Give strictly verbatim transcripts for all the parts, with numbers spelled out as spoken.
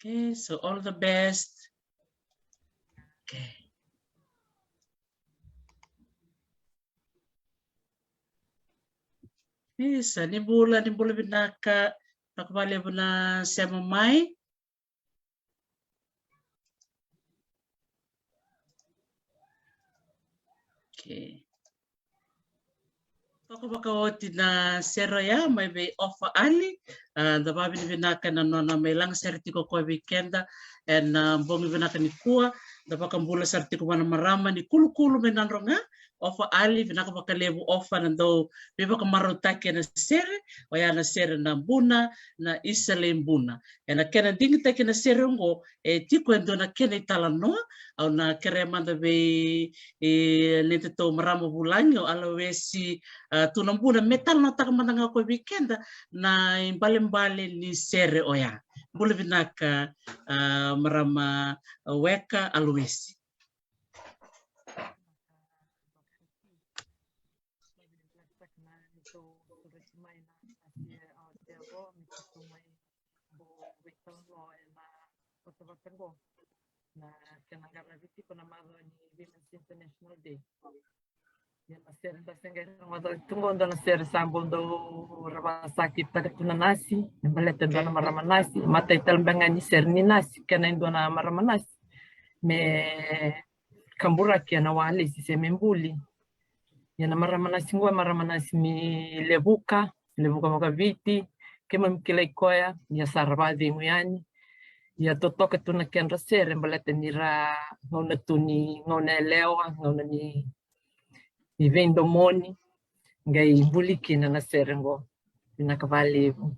Okay, so all the best. Okay. Isa, ni bula, ni bula vinaka. Vinaka vakalevu na sema mai. Okay. Toka vakaoti na sere oya mai vei Ofa Ali. A, da vavinavinaka na nona mai laga sere tiko koya vei keda ena bogi vinaka nikua. Da vakabula sara tiko vua na marama ni kulukulu mai Nadroga, Ofa Ali. Vinaka vakalevu Ofa na dau veivakamarautaki ena sere, oya na sere Na Buna, Na Isa Lei Buna. Ena kena digitaki na sere oqo, e tiko e dua na kena italanoa. Au na kerea mada vei, e, neitou marama vulagi o Alawesi, a, Tunabuna me talanoataka mada ga o koya vei keda na ibalebale ni sere oya. Bula vinaka, a, marama Weka Alawesi. Na kena qaravi tiko na macawa ni Women's International Day. Ia na sere da se qai rogoca tu qo, dua na sere sa bau dau ravasakitaka tu na nasi, me baleta dua na marama nasi, matai tale beka ga ni sere ni nasi, kena e dua na marama nasi me kaburaki ena walesi se me buli. Ia na marama nasi qo, marama nasi ni Levuka, Levuka vakaviti, keimami kilai koya, ia sa ra vakacegu yani. Ia totoka tu na kedra sere, baleta ni ra gauna tu ni gauna yalewa, gauna ni, ni veidomoni, qai buli kina na sere qo. Vinaka vakalevu.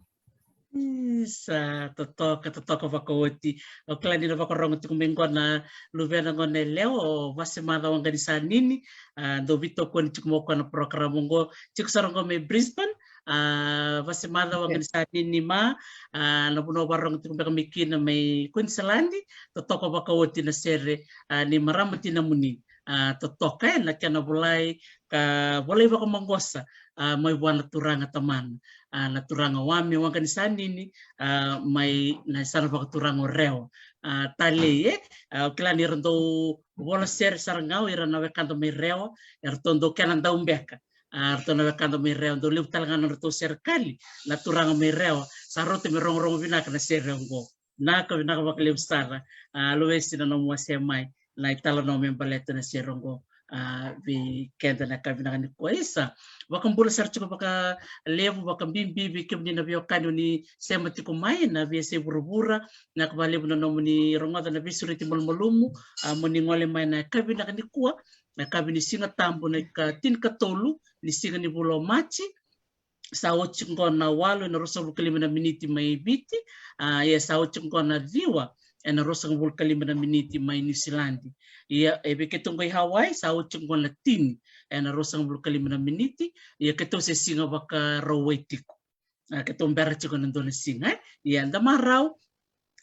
Isa, totoka, totoka vakaoti. Au kila ni na vakarogo tiko mai qo na luvena qo na yalewa, o Vasemaca Waqanisanini, a, dau veitokoni tiko mai o koya na program qo, tiko sara qo mai Brisbane, a, Vasemaca Waqanisanini ma, a, na vanua varogo tiko beka mai kina mai Queensland, totoka vakaoti na sere, a, ni marama tinamuni, a, totoka, e, na kena volai, ka volai vakamaqosa, a, mai vua na turaga tamana, a, na turaga Wame Waqanisanini, a, mai na yasana vakaturaga o Rewa. A, talei, e, a, au kila ni ra dau vola sere sara ga o ira na wekada mai Rewa, eratou dau kena dau beka. A, ratou na wekada mai Rewa, dau levu tale ga na nodratou serekali na turaga mai Rewa, sa rauta me rogorogo vinaka na sere oqo. Vinaka, vinaka vakalevu sara, a, Alawesi, na nomu wasea mai na italanoa me baleta na sere oqo, a, vei keda na yakavi vinaka nikua. Isa, vakabula sara tiko vakalevu, vakabibi vei kemuni na veiwekani o ni sema tiko mai na veiyasai vuravura. Vinaka vakalevu na nomuni rogoca na veisureti malumalumu, a, mo ni gole mai na yakavi vinaka nikua, na yakavi ni Siga Tabu, na ikatinikatolu ni siga ni vula o Maji. Sa oti qo na walu ena ruasagavulu ka lima na miniti mai Viti, a, ia sa oti qo na ciwa ena ruasagavulu ka lima na miniti mai Niusiladi. Ia e vei keitou qo i Hawaii, sa oti qo na tini ena ruasagavulu ka lima na miniti, ia keitou se siga Vakarauwai tiko. A, keitou bera tiko na dua na siga, e? Ia da marau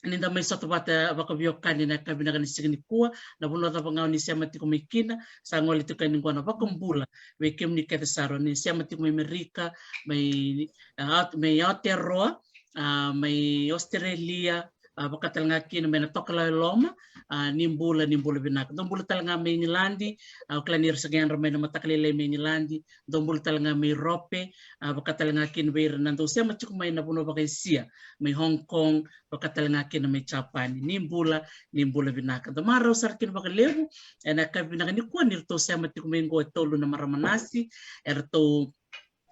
ni da mai sota vata vakaveiwekani na yakavi vinaka ni siga nikua, na vanua cava ga o ni sema tiko mai kina, sa gole tiko yani qo na vakabula vei kemuni kece sara o ni sema tiko mai Amerika, mai, a, mai Aotearoa, a, mai Australia, a, vaka tale ga kina mai na tokalau e loma, a, ni bula, ni bula vinaka. Dou bula tale ga mai Igiladi, a, au kila ni ra sa qai yadra mai na mataka lailai mai Igiladi, dou bula tale ga mai Urope, a, vaka tale ga kina vei ira na dou sema tiko mai na vanua vakaEsia, mai Hong Kong, vaka tale ga kina mai Japani. Ni bula, ni bula vinaka. Da marau sara kina vakalevu ena yakavi vinaka nikua ni ratou sema tiko mai qo e tolu na marama nasi, eratou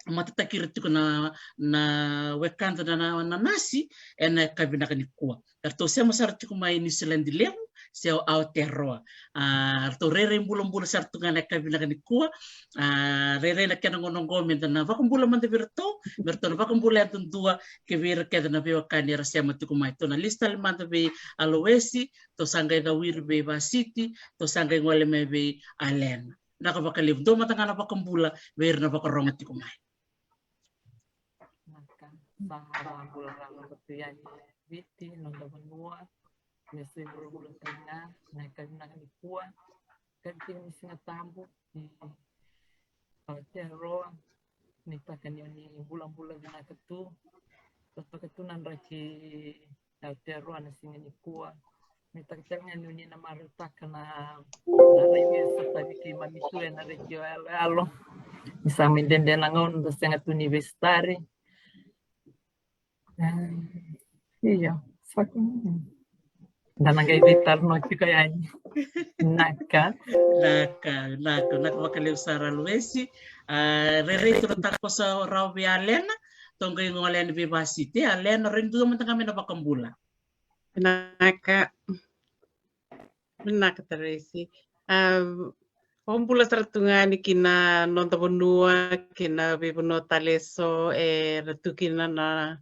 matataki ira tiko na, na wekada na, na, na nasi ena yakavi vinaka nikua. Eratou sema sara tiko mai Niusiladi Levu se o Aotearoa. A, ratou rairai bulabula sara tu ga na yakavi vinaka nikua. A, rairai na kena gauna oqo me da na vakabula mada vei iratou, me ratou na vakabula yadudua kei vei ira kece na veiwekani era sema tiko mai. Tou na lesu tale mada vei Alawesi, tou sa qai cawiri vei Vasiti, tou sa qai gole mai vei Alena. Vinaka vakalevu, dua mada ga na vakabula vei ira na vakarogo tiko mai. Vinaka, sa vakabula rawa tu yani Viti, noda vanua, me sa i vuravura tale ga, na yakavi vinaka nikua, yakavi tiko ni Siga Tabu, ni Aotearoa, nuitaka ni o ni bulabula vinaka tu, totoka tu na draki Aotearoa na siga nikua. Ni takitaka ga ni na marautaka na, na rai ni sa tavi keimami tu ena retio yaloyalo. Ni sa mai dede na gauna da sega tu ni veisitari. Io, saka. Da na qai veitalanoa tiko yani. Naka. Naka, naka, naka vakalevu sara Luesi. A, rairai tu na takoso rawa vei Alena. Tou qai gole yani vei Vasiti. Alena, rairai tu mada ga me na vakabula. Vinaka. Vinaka Taresi. A, vakabula sara tu ga yani ki na noda vanua, ki na veivanua tale eso era tu kina na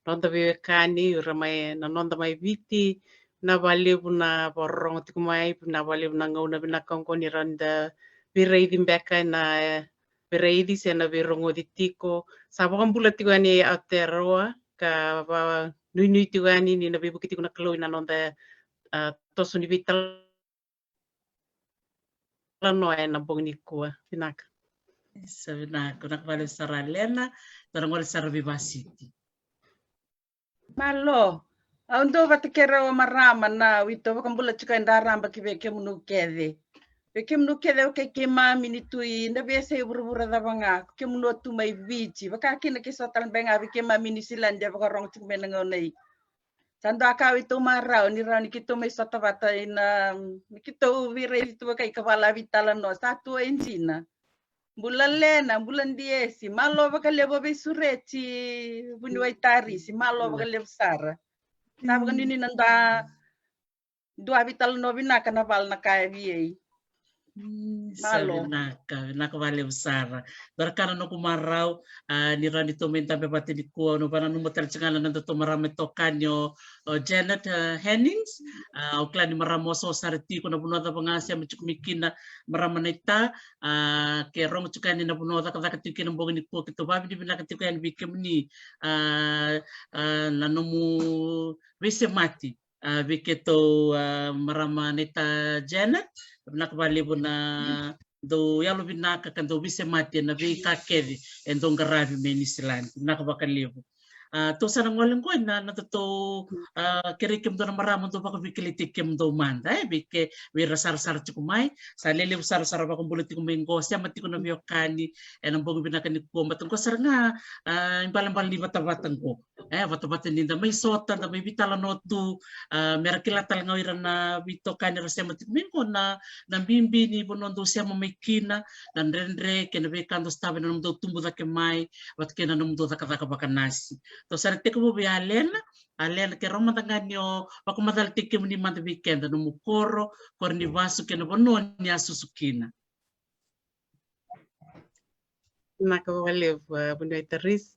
noda veiwekani, ira mai na noda mai Viti. Vinaka vakalevu na vakarorogo tiko mai, vinaka vakalevu na gauna vinaka oqo ni rawa ni da veiraici beka na, e, veiraici se na veirogoci tiko. Sa vakabula tiko yani Aotearoa, ka vakanuinui tiko yani ni na veivuke tiko na Kalou ena noda, a, toso ni veitalanoa ena bogi nikua. Vinaka. Sa vinaka, vinaka vakalevu sara Alena, da na gole sara vei Vasiti. Malo, au dau vata kei rau a marama na wito vakabula tiko e Daraba ki vei kemunu kece. Vei kemunu kece, okay, keimami ni tu i na veiyasai vuravura cava ga, kemunu a tu mai Viti, vaka kina ke so tale beka ga vei keimami Niusiladi e vakarogo tiko mai na gauna i. Sa dua ka au tou marau ni rawa ni keitou mai sota vata ina, ni keitou veiraici tu vaka i kavala veitalanoa, sa tu e dina. Bula Lena, bula Diesi, malo vakalevu veisureti, vuniwai Tarisi, malo vakalevu sara. Sa vakanuinui na da dua veitalanoa vinaka na vala na ka e vei. Mm, sa malo. Vinaka, vinaka vakalevu sara. Dua na ka na noqu marau, a, ni rawa ni tou mai dabe vata nikua, au na vakananuma tale tiko ga na nodatou marama e tokani o, o Janet, a, Hennings. A, au kila ni marama oso sara tiko, na vanua cava ga sema tiko mai kina marama na ita, a, ke rogo tiko yani na vanua cakacaka tiko kina bogi nikua, keitou vakavinavinaka tiko yani vei kemuni, a, a, na nomu veisemati. A, vei keitou, a, marama na ita Janet, vinaka vakalevu na dau yalovinaka ka dau veisemati ena veika kece e dau qaravi mai Niusiladi. Vinaka vakalevu. A, tou sa na gole qo ina, na nodatou, a, kerei kemudou na marama dou vakaveikilaitaki kemudou mada, e, vei ke, vei ira sarasara tiko mai, sa lelevu sarasara vakabula tiko mai qo, sema tiko na veiwekani ena bogi vinaka nikua, baleta qo sara ga, a, ibalebale ni vatavata qo. E, vatavata ni da mai sota, da mai veitalanoa tu, a, mera kila tale ga o ira na veitokani era sema tiko mai qo na, na bibi ni vanua dou sema mai kina, na dredre kei na veika dou sotava ena nomudou tubu cake mai, vata kei na nomudou cakacaka vakanasi. Tou sa na tekivu vei Alena, Alena, keirau mada ga ni o vakamacalataki kemuni mada vei keda, nomu koro, koro ni vasu kei na vanua ni a susu kina. Vinaka vakalevu, a, vuniwai Tarisi.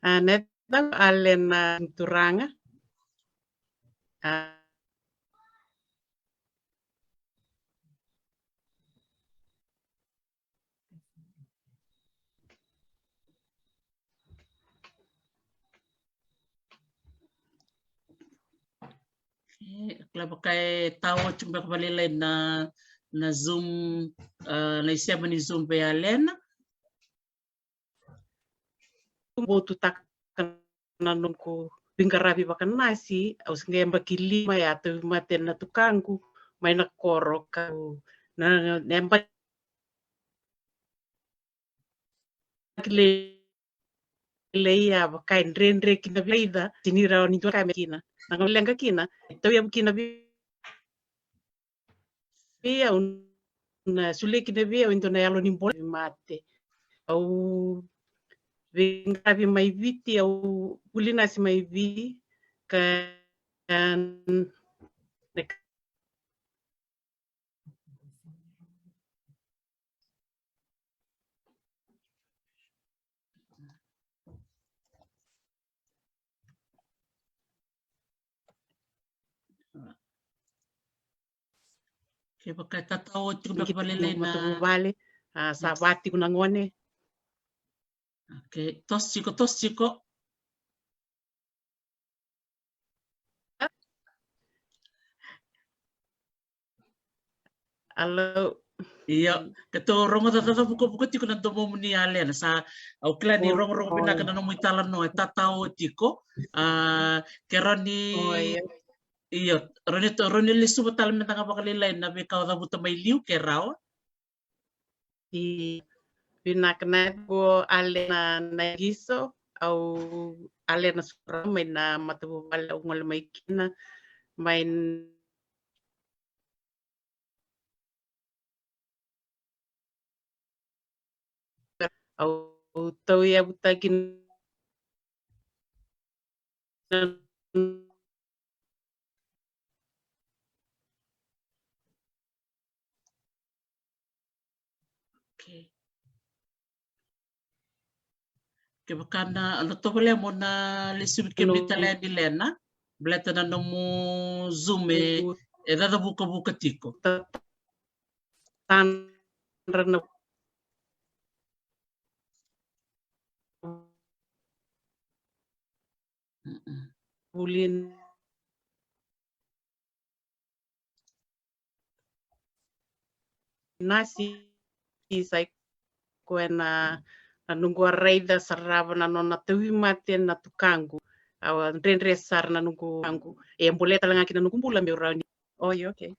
A, na yacaqu o Alena Turaga. A, e, kila vaka e tao tiko beka vakalailai na, na Zoom, a, na isema ni Zoom vei Alena. Vou tutaka na noqu veiqaravi vakanasi, au se qai yabaki lima, e a tauvimate na tukaqu mai na koro, ka na, na yabaki lailai a vaka e dredre kina vei au, se ni rawa ni dua ka me kina. Na gauna leqa kina, e tauyavu kina vei vei au, na solia kina vei au e dua na yalo ni bula, mate. Au veiqaravi mai Viti, au vuli nasi mai Viti, ka, na Kevaka e tatao tiko beka vakalailai na matavuvale, a, sa va tiko na gone. Okay, toso tiko, toso tiko. Alo. Io, keitou rogoca cacavukavuka tiko na domomuni Alena. Sa au kila ni rogorogo vinaka na nomu italanoa, e tatao tiko. A, ke rawa ni, io, rawa ni, rawa ni lesuva tale mada ga vakalailai na veika o cavuta mai liu ke rawa. I vinaka na ko Alena na Giso, au Alena Sura mai na matavuvale au gole mai kina, mai au tauyavutaki na Okay. Kevaka na, na tovolea mo na lesuvi kemuni tale yani Lena, baleta na nomu Zoom e, e cacavukavuka tiko. Tadra na vuli nasi, sa i koya na, na noqu a raica, sarava na nona tauvimate na tukaqu. Au a dredre sara na noqu tukaqu. E bolea tale ga kina na noqu bula meu rawa ni. Oi, okay.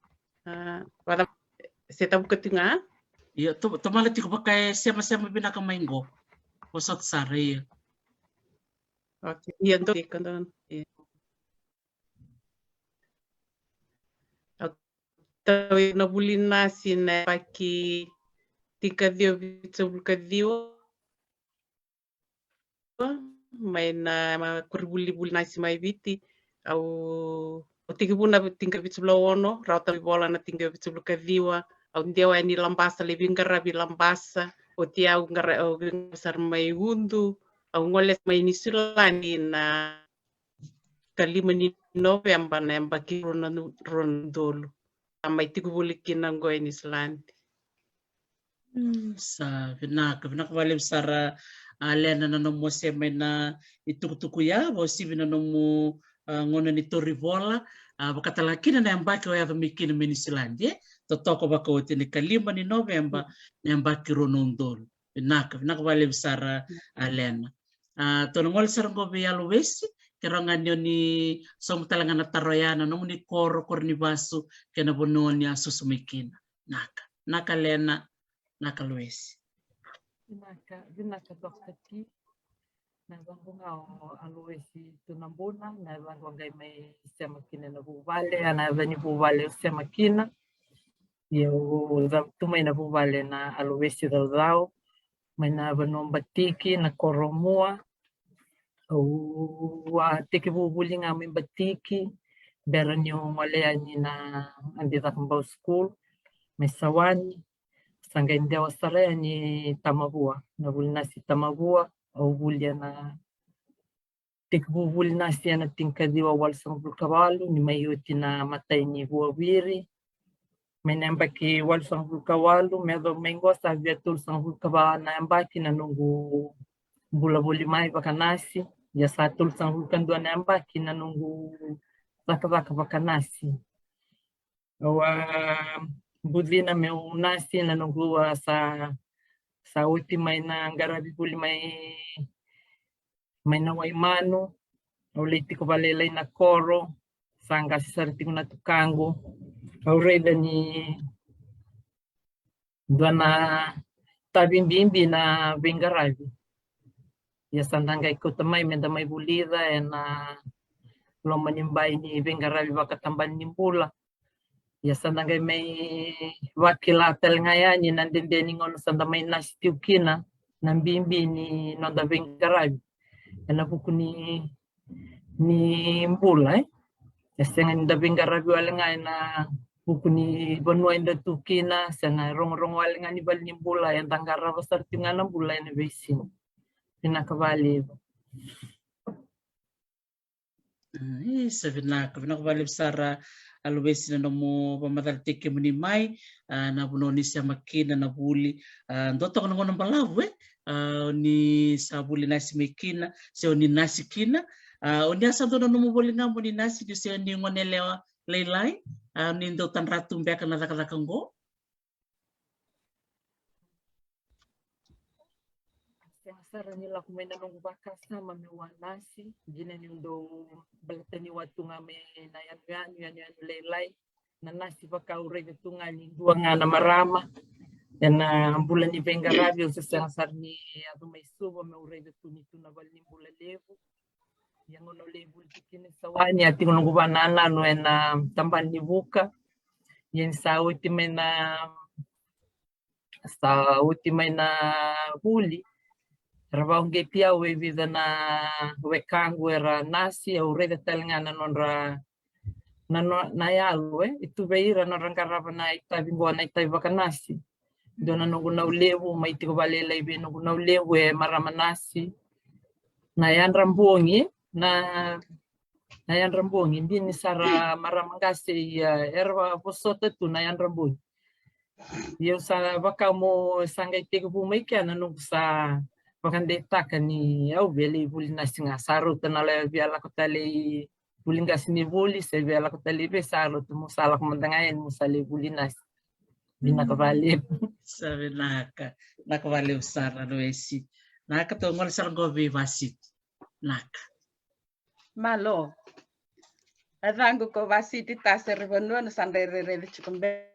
A, vaka se tavuka tiko ga. Io, to, tomala tiko vaka e semasema vinaka mai qo. Vosota sara, io. Okay. Io, dou tiko, dou. Io. Au tauyavutaka na vuli nasi na yabaki tinikaciwa vitusagavulu kaciwa. Mai na, ma, koronivuli vuli nasi mai Viti. Au, au tekivu na tinikavitusagavulu kaono, rawa tale ivola na tinikavitusagavulu kaciwa. Au dewa yani Labasa, lai veiqaravi Labasa. Oti au qara, au veiqaravi sara mai Udu. Au gole mai Niusiladi na ikalima ni Noveba na yabaki rua na udolu. Sa mai tiko voli kina qo e Niusiladi. Mm, sa vinaka, vinaka vakalevu sara, a, Lena, na nomu wasea mai na itukutuku ya, vakauasivi na nomu, a, gauna ni tauri vola, a, vakatalega kina na yabaki o yaco mai kina mai Niusiladi, e? Totoka vakaoti na ikalima ni Noveba na yabaki rua na udolu. Vinaka, vinaka vakalevu sara, a, Lena. A, tou na gole sara qo vei Aloesi, ke rawa ga ni o ni sauma tale ga na taro ya, na nomuni koro, koro ni vasu, kei na vanua o ni a susu mai kina. Naka, naka Lena, naka Aloesi. Vinaka, vinaka Dokta Ki. Na yacaqu ga o Aloesi Tunabuna, na yacaqu a qai mai sema kina na vuvale, a na yaca ni vuvale au sema kina. Ia au cavutu tu mai na vuvale na Aloesi Caucau, mai na vanua Batiki, na koro Mua. Au a tekivu vuli ga mai Batiki, bera niu gole yani na Adi Cakobau School mai Sawani. Sa qai dewa sara yani Tamavua, na vuli nasi Tamavua, au vulia na tekivu vuli nasi ena tinikaciwa walusagavulu ka walu, ni mai oti na imatai ni vuaviri. Mai na yabaki walusagavulu ka walu me yacova mai qo sa via tolusagavulu ka va na yabaki na noqu bula voli mai vakanasi. Ia sa tolusagavulu ka dua na yabaki na noqu cakacaka vakanasi. Au a bucina meu nasi na noqu a sa, sa oti mai na qaravi voli mai, mai na Waimanu. Au lai tiko vakalailai na koro, sa qase sara tiko na tukaqu. Au raica ni dua na tavi bibi na veiqaravi. Ia sa da qai kauta mai me da mai vulica ena loma ni bai ni veiqaravi vakatabana ni bula. Ia sa da qai mai vakila tale ga yani na dede ni gauna sa da mai nasi tiko kina na bibi ni noda veiqaravi ena vuku ni, ni bula, e. E sega ni da veiqaravi wale ga ena vuku ni vanua eda tu kina, se na rogorogo wale ga ni vale ni bula, eda qarava sara tiko ga na bula ena veisiga. Vinaka vakalevu. Mm, isa, vinaka, vinaka vakalevu sara Aloesi na nomu vakamacalataki kemuni mai, a, na vanua ni sema kina na vuli, a, dua toka na gauna balavu, e, a, ni sa vuli nasi mai kina, se o ni nasi kina, a, o ni a sa dua na nomu voli ga mo ni nasi, ni se o ni gone yalewa lailai, a, ni dau tadra tu beka na cakacaka qo? sara ni lako mai na noqu vakasama meu a nasi, dina niu dau baleta niu a tu ga mai na yanuyanu, yanuyanu lailai. Na nasi vaka au raica tu ga ni dua ga na marama ena bula ni veiqaravi, au se sega sara ni yaco mai Suva meu raica tu ni tu na valenibula levu. Ia gauna au lai vuli tiko kina i Sawani, a tiko noqu vanananu ena tabana ni vuka. Ia ni sa oti mai na, sa oti mai na vuli, era vauqeti au e vica na wekaqu era nasi, au raica tale ga na nodra, na no, na yalo e tu vei ira na nodra qarava na itavi qo, na itavi vakanasi. Dua na noqu nau levu mai tiko vakalailai vei noqu nau levu e marama nasi. Na yadra bogi, na, na yadra bogi, dina sara marama qase ia era vosota tu na yadra bogi. Ia au sa vaka mo sa qai tekivu mai kea na noqu sa vakadeitaka ni au via lai vuli nasi ga, sa rauta na lai via lako tale i vuli qasenivuli, se via lako tale i vei, sa rauta mo sa lako mada ga yani mo sa lai vuli nasi. Vinaka vakalevu. Sa vinaka. Vinaka vakalevu sara Luesi. Naka, tou gole sara qo vei Vasiti. Naka. Malo. A caqu ko Vasiti Tase Revanua, na sa dai rerece tiko be.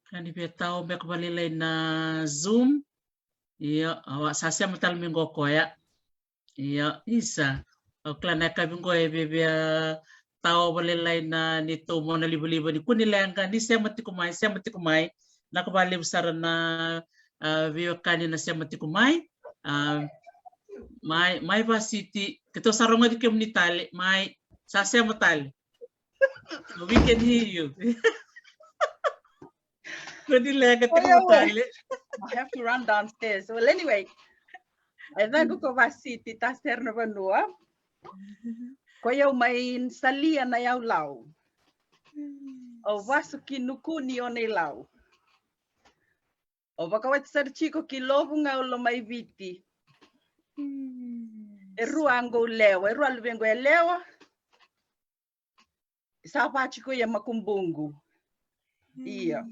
Ka ni via tao beka vakalailai na Zoom. Io, au a sa sema tale mai qo koya. Io, isa. Au kila na yakavi qo e via, via tao vakalailai na neitou mona livaliva ni kua ni leqa, ni sema tiko mai, sema tiko mai. Naka vakalevu sara na, a, veiwekani na sema tiko mai. A, mai, mai Vasiti, keitou sa rogoci kemuni tale, mai, sa sema tale. We can hear you. Kua ni leqa tiko tale. I have to run downstairs. Well, anyway, e caqu ko Vasiti Tase Revanua. Ko i au mai Salia na yau Lau. Au vasu ki Nukuni o nei Lau. Au vakawati sara tiko ki Lovugau lo mai Viti. E rua a qo lewa, e rua luvequ yalewa. Sa va tiko ia Makubuqu. Ia.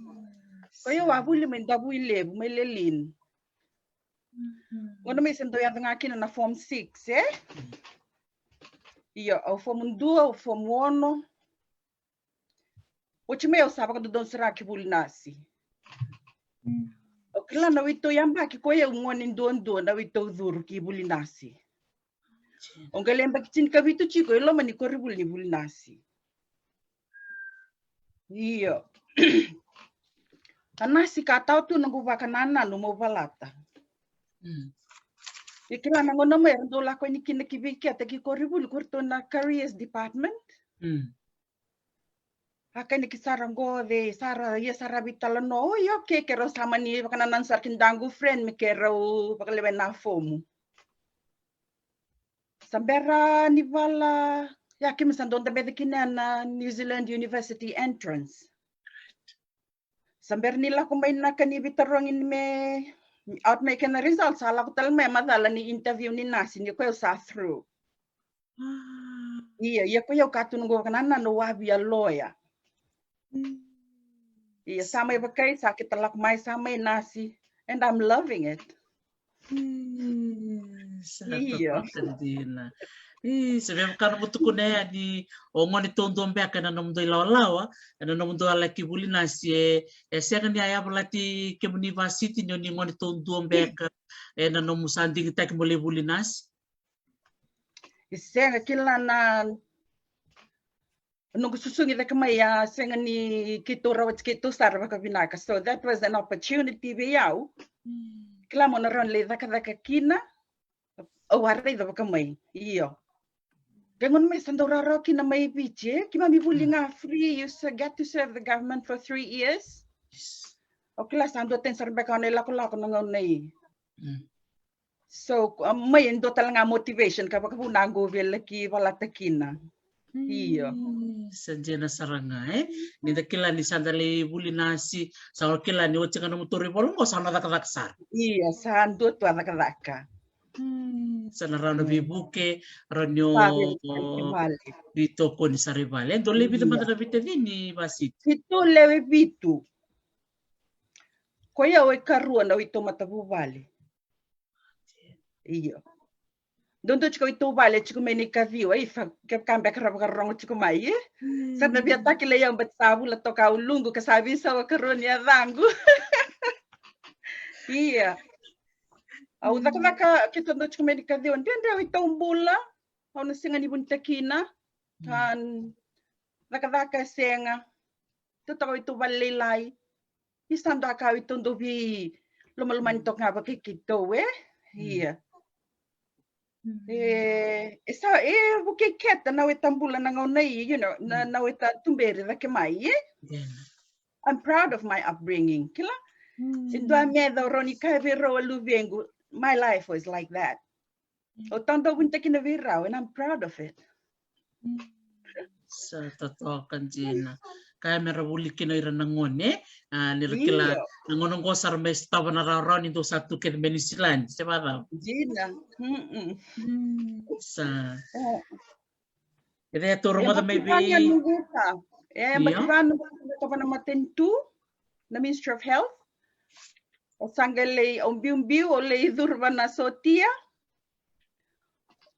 Ko i au a vuli mai Davuilevu, mai Lelean. Gauna mai se dau yaco ga kina na form six, e? Ia, au form dua, au form ono. Oti mai au sa vakadodonu sara ki vuli nasi. Au kila na weitou yabaki ko i au gone duadua na weitou curu ki vuli nasi. Au qai lai yabaki tinikavitu tiko e loma ni koronivuli ni vuli nasi. Io. A nasi ka tau tu noqu vakanananu mo valata. Ia kila na gauna mai era dau lako yani kina ki vei keda ki koronivuli ko iratou na careers department. A kena ki sara qo vei sara ia sara veitalanoa, oi, okay, keirau sa mani vakanananu sara ki daqu friend me keirau vakalewena na fomu. Sa bera ni vala, ia keimami sa dau dabeca kina na New Zealand University entrance. Sa bera ni lako mai na ka ni veitarogi ni me out mai kena result, sa lako tale mai a macala ni interview ni nasi ni ko i au sa through. Ia, ia ko i au ka tu noqu vakanananu au a via lawyer. Ia sa mai vakai, sa keitou lako mai, sa mai nasi, and I'm loving it. Io. Sa via vaka nomu tukuna yani, o gone taudua beka ena nomudou ilawalawa, ena nomudou a laki vuli nasi, e, e sega ni a yavalati kemuni Vasiti ni o ni gone taudua beka ena nomu sa digitaki mo lai vuli nasi? E sega, kila na noqu susugi cake mai a sega ni keitou rawati keitou sara vakavinaka. So that was an opportunity vei au. Kila mo na rawa ni lai cakacaka kina. Au a raica vakamai. Io. Ke gauna mai sa dau rawarawa kina mai Viti, e? Keimami vuli ga free, you s-, get to serve the government for three years. Au kila sa dua tani sara beka au na ilakolako na gauna i. So, a, mai e dua tale ga motivation ka vakavuna qo via laki valata kina. Io. Sa dina sara ga, e? Ni da kila ni sa da lai vuli nasi, sa o kila ni oti ga nomu toro ivola qo sa na cakacaka sara. Io, sa dua tu a cakacaka. Sa na rawa na veivuke, rawa ni o veitokoni sara i vale. E dua le vica mada na veitacini, Vasiti? Vitu lewe vitu. Ko ia o ikarua na uitau matavuvale. Io. Dodonu tiko i tou vale tiko mai ni kaciwa, i fa kevaka beka ra vakarorogo tiko mai, e? Sa na via takilai au bati sa vula toka au luqu ka sa veisau a karua ni yacaqu. Ia. Au cakacaka ke tou dou tiko mai ni kaciwa, dredre au i tou bula, au na sega ni vunitakina, ka cakacaka e sega, tou toka i tou vale lailai. Isa dua ka au i tou dou vei lomalomani toka ga vakaikeitou, e? Ia. E, e sa, e vukei keta na weta bula na gauna i, you know, na, na weta tuberi cake mai, e? I'm proud of my upbringing, kila? E dua meca o rau ni kaya vei rau a luvequ, my life was like that. O tou dau vunitakina vei rau, and I'm proud of it. Sa totoka dina. Kaya me ra vuli kina o ira na gone, e? A, ni ra kila na gone oqo sa ra mai sotava na rawarawa ni dou sa tu kece mai Niusiladi, se vacava? Dina. Sa. E cei tou rogoca mai vei? E, bati vanu, bati vanu, na matanitu, na Ministry of Health. O sa qai lai, o biubiu, o lai curu va na sotia.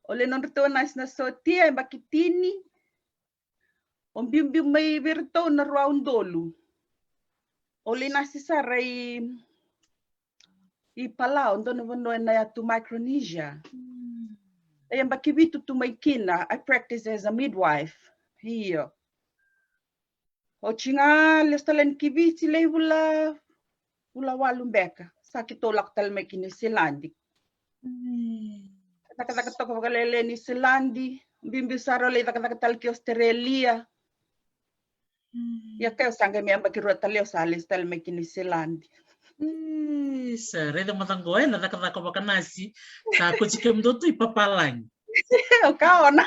O lai nodratou nasi na sotia, e baki tini. O biubiu mai vei iratou na rua udolu. O lai nasi sara i, i Palau, dua na vanua ena yatu Micronesia. E baki vitu tu mai kina, I practice as a midwife. Io. Oti ga lesu tale yani ki Viti lai vula, vula walu beka. Sa keitou lako tale mai ki Niusiladi. Cakacaka toka vakalele Niusiladi, biubiu sara au lai cakacaka tale ki Australia. Ia keu sa qai mai yabaki rua tale au sa lesu tale mai ki Niusiladi. Sa raica mada qo, e, na cakacaka vakanasi. Sa koti kemudou tu i papalagi. O kaona.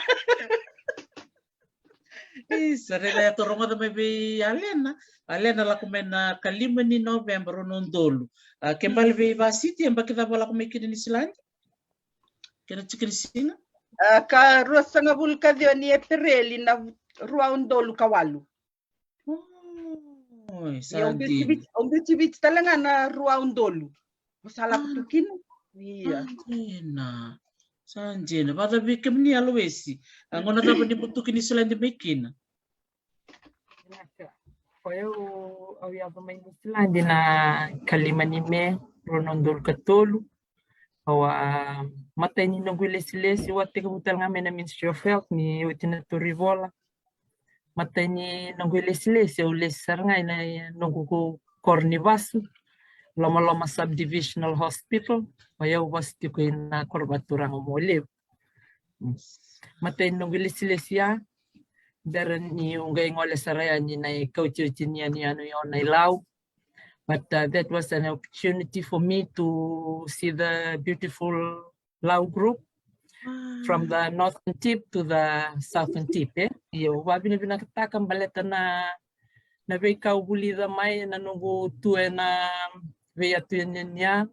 Isa, raica ya tou rogoca mai vei Alena. Alena lako mai na kalima ni Noveba rua na udolu. A, ke bale vei Vasiti, e baki cava lako mai kina Niusiladi? Kena tiki ni siga? A, ka ruasagavulu ka ciwa ni Epereli na rua udolu ka walu. Oi, sa dina. Au biuti Viti tale ga na rua udolu. Au sa lako tu kina. Ia. Sa dina. Sa dina. Vacava vei kemuni Aloesi? A, gauna cava ni butuki Niusiladi mai kina? Vinaka. O yau, au yaco mai Niusiladi na kalima ni Me, rua na udolu ka tolu. Au a matai ni noqu ilesilesi, au a tekivu tale ga mai na Ministry of Health ni oti na toro ivola. Matai ni noqu ilesilesi, au lesi sara ga ina noqu koro ni vasu, Lomaloma Subdivisional Hospital, o yau vasu tiko ina koro vaturaga o Mualevu. Matai ni noqu ilesilesi ya, bera niu qai gole sara yani na ikaotioti ni yanuyanu i Ono-i-Lau. But uh, that was an opportunity for me to see the beautiful Lau group from the northern tip to the southern tip, e. Io, au vavinavinakataka baleta na, na veika au vulica mai ena noqu tu ena veiyatu yanuyanu ya.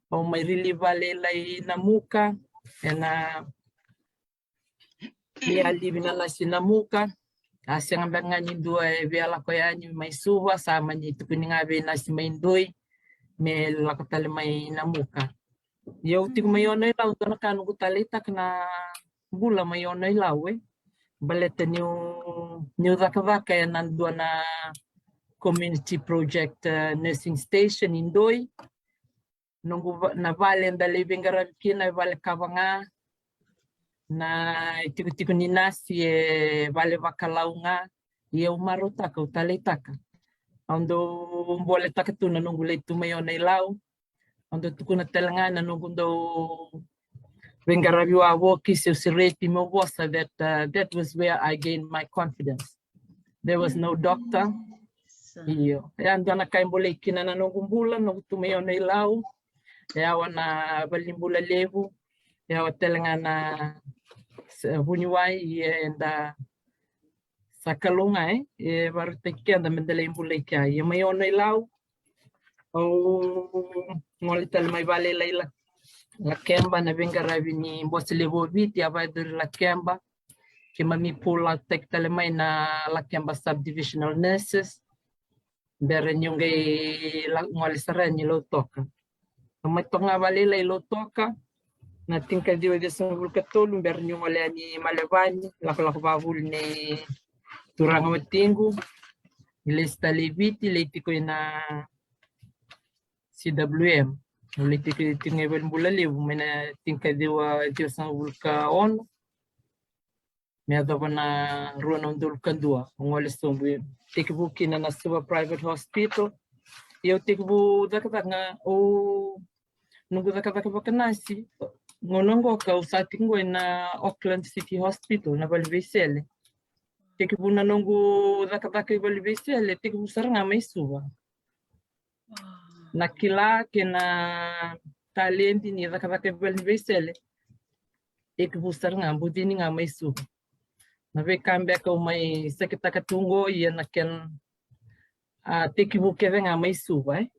Au mai relieve vale i Namuka, ena Ia livi na nasi Namuka. A sega beka ga ni dua e via lako yani mai Suva, sa mani tukuni ga vei nasi mai Doi me lako tale mai Namuka. Ia au tiko mai Ono-i-Lau, dua na ka noqu taleitaka na bula mai Ono-i-Lau, e. Baleta niu, niu cakacaka ena dua na community project, eh, nursing station i Doi. Noqu va-, na vale eda lai veiqaravi kina e vale kava ga. Na itikotiko ni nasi e vale vakalau ga. Ia au marautaka, au taleitaka. Au dau boletaka tu na noqu lai tu mai Ono-i-Lau. Au dau tukuna tale ga na noqu dau veiqaravi wavoki, se au sereti meu vosa, that, uh, that was where I gained my confidence. There was no doctor. Io. E a dua na ka e bolei kina na noqu bula, noqu tu mai Ono-i-Lau. E a wa na valenibula levu. E a wa tale ga na s-, vuniwai, ia eda Sa Kalou ga e, e vakarautaki keda me da lai bula i kea. Ia mai Ono-i-Lau, au gole tale mai vakalailai La-, Lakeba, na veiqaravi ni Bose Levu o Viti, a vakayacori Lakeba. Keimami pull out taki tale mai na Lakeba Subdivisional Nurses. Bera niu qai la-, gole sara yani Lautoka. Au mai toka ga vakalailai Lautoka na tinikaciwa ciwasagavulu ka tolu, bera niu gole yani Melevani, lakolako vakavuli nei turaga watiqu, ni lesu tale i Viti, lai tiko ina C W M. Au lai tiko, tiko ga i valenibula levu mai na tinikaciwa ciwasagavulu ka ono me yacova na rua na udolu ka dua, au gole sobu, tekivu kina na Suva Private Hospital. Ia au tekivu cakacaka ga, au, noqu cakacaka vakanasi, gauna qoka au sa tiko qo ina Auckland City Hospital, na valeveisele. Tekivu na noqu cakacaka i valeveisele, tekivu sara ga mai Suva. Na kila kei na taledi ni cakacaka i valeveisele, tekivu sara ga, bucini ga mai Suva. Na veika beka au mai sakitaka tu qo, ia na kena, a, tekivu kece ga mai Suva, e?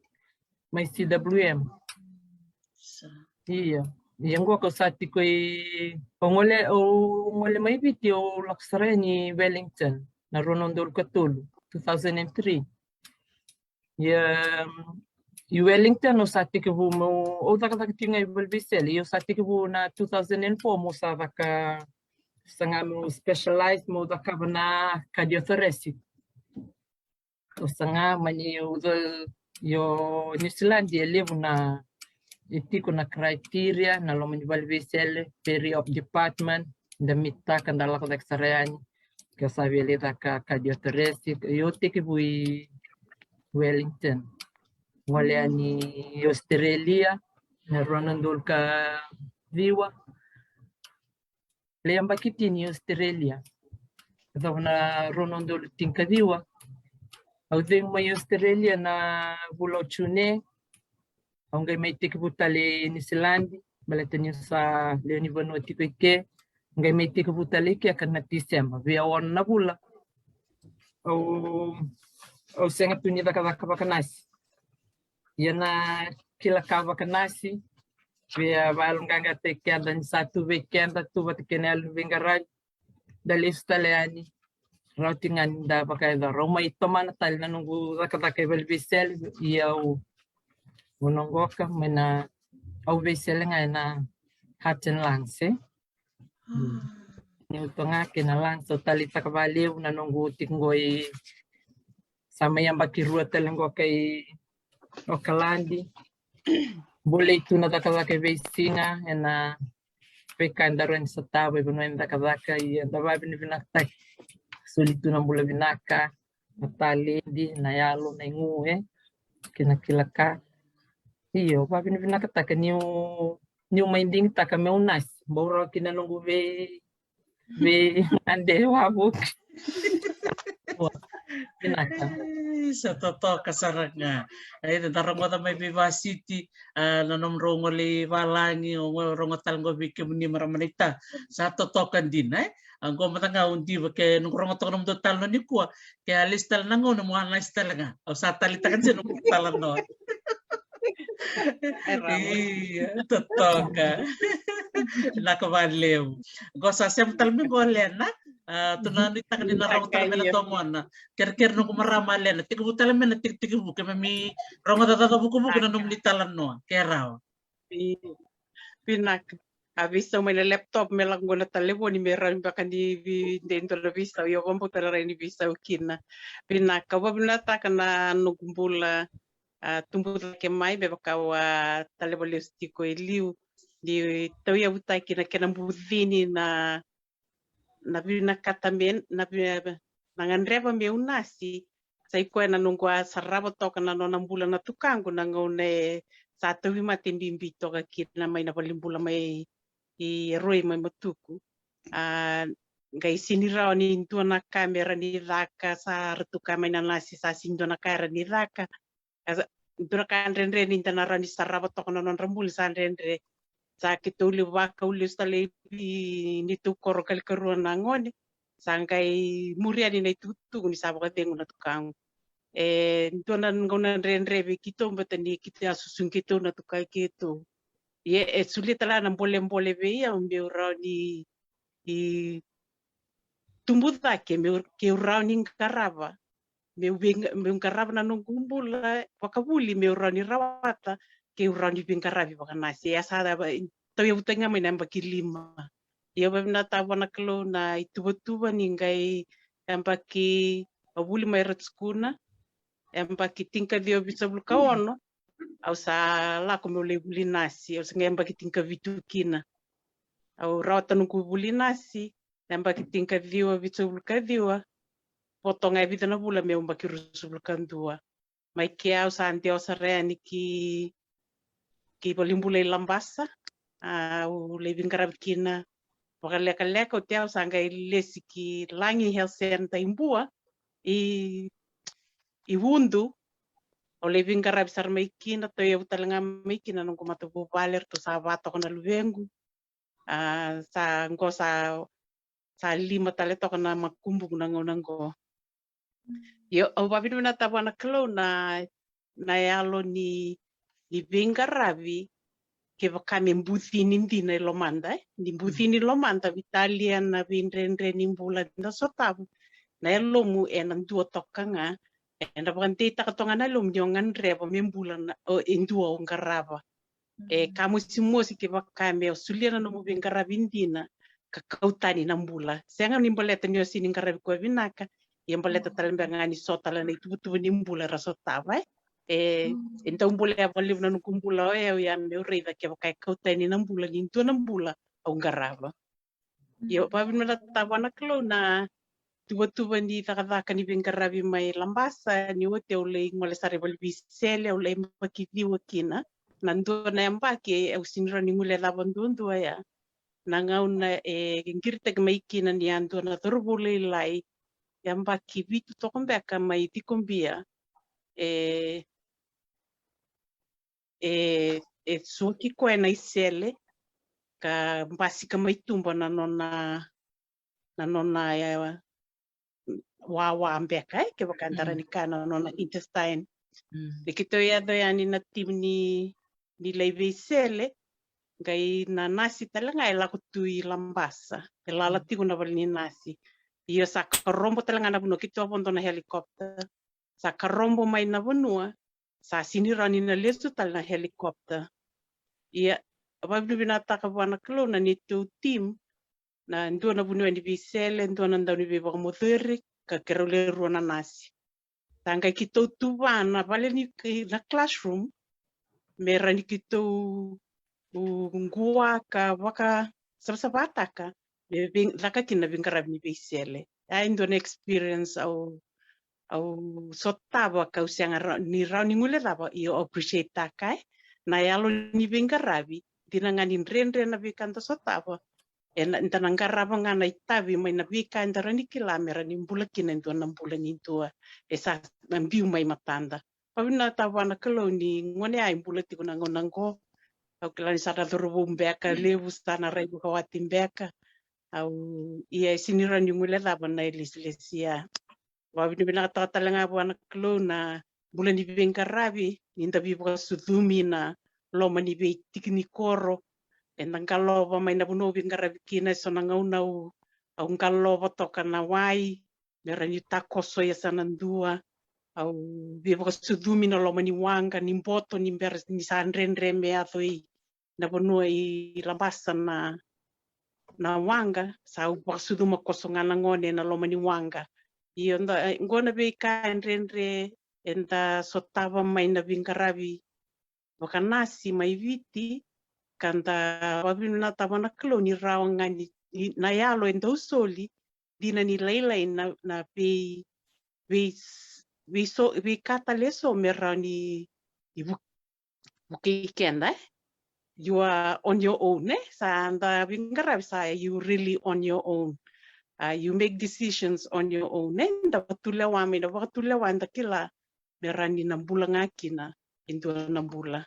Mai C W M. Sa. Ia. Ia qo kau sa tiko i, au gole, au gole mai Viti, au lako sara yani Wellington, na rua na udolu ka tolu, two thousand and three. Ia, i Wellington au sa tekivu meu, au cakacaka tiko ga i valeveisele, ia au sa tekivu na two thousand and four meu sa caka, saga meu specialize, meu cakava na cardiothoracic. Au saga mani au ca-, io, New Zealand e levu na, e tiko na criteria na loma ni valeveisele, peri-op department, da meet-taka, da lako cake sara yani. Ke sa via lai caka cardiothoracic, io tekivu i Wellington. Gole yani i Australia, na rua na udolu ka ciwa. Lai yabaki tini i Australia. Yacova na rua na udolu tinikaciwa. Au cegu mai Australia na vula o June. Au qai mai tekivu tale i Niusiladi, baleta niu sa lewe ni vanua tiko i ke. Au qai mai tekivu tale i ke ka na Tiseba, via ono na vula. Au, au sega tu ni cakacaka vakanasi. Ia na kila ka vakanasi, via vayaloqaqataki keda ni sa tu vei keda, tu vata kei na yalo ni veiqaravi. Da lesu tale yani, rauti ga ni da vakayacora. Au mai tomana tale na noqu cakacaka i valeveisele, ia au, au noqoka mai na, au veisele ga ena heart and lungs, e. Niu toka ga kei na lungs, au taleitaka vakalevu na noqu tiko qo i, sa mai yabaki rua tale qoka i Okaladi. Bolei tu na cakacaka e veisiga, ena veika eda rawa ni sotava e vanua ni cakacaka, ia da vavinavinakataki. Soli tu na bula vinaka, na taledi, na yalo, na igu, e, kei na kila ka. Io, vavinavinakataka niu, niu mai digitaka meu nasi, bau rawa kina noqu vei, vei gade wavoki. Vinaka. Ei, sa totoka sara ga. Ei, da rogoca mai vei Vasiti, a, na nomudrau gole i valagi, au rogoca tale qo vei kemuni marama naita. Sa totoka dina, e? A, qo mada ga au diva ke noqu rogoca toka nomudou talanoa nikua, ke a lesu tale na gauna mo a nasi tale ga. Au sa taleitaka dina noqu talanoa. Ia, totoka. Vinaka vakalevu. Qo sa sema tale mai qo Lena. A, tou na nuitaka ni na rogoca tale mai na domona. Kerekere noqu marama Lena, tekivu tale mai na tiki, tekivu, keimami rogoca caka vukuvuku na nomuni talanoa, ke rawa. Vinaka. A veisau mai na laptop me lako qo na talevoni me rawa beka ni vei dua na veisau, io, vakabauta na rawa ni veisau kina. Vinaka, au vakavinavinakataka na noqu bula, a, tubu cake mai me vaka au a taleva lesu tiko e liu, ni tauyavutaki na kena bucini na, na vinakata me, na vi-, na gadreva meu nasi. Sa i koya na noqu a sarava toka na nona bula na tukaqu na gauna e sa tauvimate bibi toka kina mai na valenibula mai i Eroi mai Matuku. A, qai sini rawa ni dua na ka me ra ni caka, sa ra tuka mai na nasi, sa sini dua na ka era ni caka. A, sa, dua na ka dredre ni da na rawa ni sarava toka na nodra bula, sa dredre. Sa keitou levu vakau lesu tale i neitou koro kalikarua na gone. sa qai muri yani na itukutuku ni sa vakacegu na tukaqu. E dua na gauna dredre vei keitou, baleta ni keitou a susugi keitou na tukai keitou. Ia e solia tale ga na bolebole vei au meu rawa ni tubu cake, meu, keu rawa ni qarava, meu vei, meu qarava na noqu bula vakavuli, meu rawa ni rawata, keu rawa ni veiqaravi vakanasi. E a sa tauyavu tale ga mai na yabaki lima. Ia vavinavinaka vua na Kalou na ituvatuva ni qai yabaki, au vuli mai Ratu Sukuna, yabaki tinikaciwa vitusagavulu ka ono, au sa lako meu lai vuli nasi, au sa qai yabaki tinikavitu kina. Au rawata noqu vuli nasi, yabaki tinikaciwa vitusagavulu ka ciwa, voto ga e vica na vula meu yabaki ruasagavulu ka dua. Mai kea au sa dewa sara yani ki, ki valenibula i Labasa, au lai veiqaravi kina vakalekaleka, oti au sa qai lesi ki Lagi Health Centre i Bua, i, i Udu, au lai veiqaravi sara mai kina, tauyavu tale ga mai kina noqu matavuvale, ratou sa va toka na luvequ. A, sa qo sa, sa lima tale toka na makubuqu na gauna qo. Io, au vavinavinaka vua na Kalou na, na yalo ni, ni veiqaravi, kevaka me bucini dina e lomada, e? Ni bucini lomada, veitalia na veidredre ni bula da sotava. Na yalomu ena dua toka ga, ena vakadeitaka toka ga na yalomu ni o gadreva me bula na, o, e dua o qarava. E ka mosimosi kevaka me o solia na nomu veiqaravi dina ka kau tani na bula. Sega ni baleta ni o sega ni qaravi koya vinaka, ia baleta tale beka ga ni so tale na ituvatuva ni bula era sotava, e. E, e dau bolea vakalevu na noqu bula o yau, ia meu raica kevaka e kau tani na bula ni dua na bula au qarava. Io, vavinavinaka vua na Kalou na tuvatuva ni cakacaka ni veiqaravi mai Labasa, ni oti au lai gole sara i vale ni veisele, au lai yabaki ciwa kina. Na dua na yabaki au sega ni rawa ni guilecava duadua ya. Na gauna e qiritaki mai kina ni a dua na cauravou lailai, yabaki vitu toka beka mai Cikobia, e, e, e suaki koya na isele ka basika mai tuba na nona, na nona, e, wawa beka, e, kevaka da rawa ni kaya, na nona intestine. Ni keitou yaco yani na timi ni, ni lai veisele, qai na nasi tale ga e lako tu i Labasa, e lala tiko na vale ni nasi. Io, sa karobo tale ga na vanua, keitou a vodo na helicopter. Sa karobo mai na vanua, sa sega ni rawa ni na lesu tale na helicopter. Ia, vavinavinakataka vua na Kalou na neitou team, na dua na vuniwai ni veisele, dua na dauniveivakamoceria, ka keirau le rua na nasi. Sa qai keitou tu va na vale ni, na classroom, me rawa ni keitou qua ka vakasavasavataka me vei, caka kina na veiqaravi ni veisele. Ya e dua na experience au, au sotava kau sega ni rawa ni guilecava, ia au appreciate-taka, e, na yalo ni veiqaravi. Dina ga ni dredre na veika da sotava, e, da na qarava ga na itavi mai na veika eda rawa ni kila me rawa ni bula kina e dua na bula ni dua e sa na biu mai matada. Vavinavinakataka vua na Kalou ni gone ya e bula tiko na gauna qo. Au kila ni sa na cauravou beka levu, sa na rai vakawati beka. Au, ia e sega ni rawa ni guilecava na ilesilesi ya. Vavinavinakataka tale ga vua na Kalou na bula ni veiqaravi, ni da veivakasucumi na loma ni veitiki ni koro. Eda qalova mai na vanua au veiqaravi kina, e so na gauna au, au qalova toka na wai me rawa ni takoso e yasana dua. Au veivakasucumi na loma ni waqa ni boto ni bera ni sa dredre me yaco i na vanua i Labasa na, na waqa, sa au vakasucuma koso ga na gone na loma ni waqa. Io, da, e, qo na veika e dredre eda sotava mai na veiqaravi vakanasi mai Viti, ka da vavinavinakataka vua na Kalou ni rawa ga ni, ni na yalo e dau soli, dina ni lailai na, na vei, vei, vei so, veika tale e so me rawa ni, ni vu, vukei keda, e? You are on your own, e? Sa da veiqaravi sa you really on your own. A, you make decisions on your own, e? Da vakatulewa mai, da vakatulewa, da kila me rawa ni na bula ga kina e dua na bula.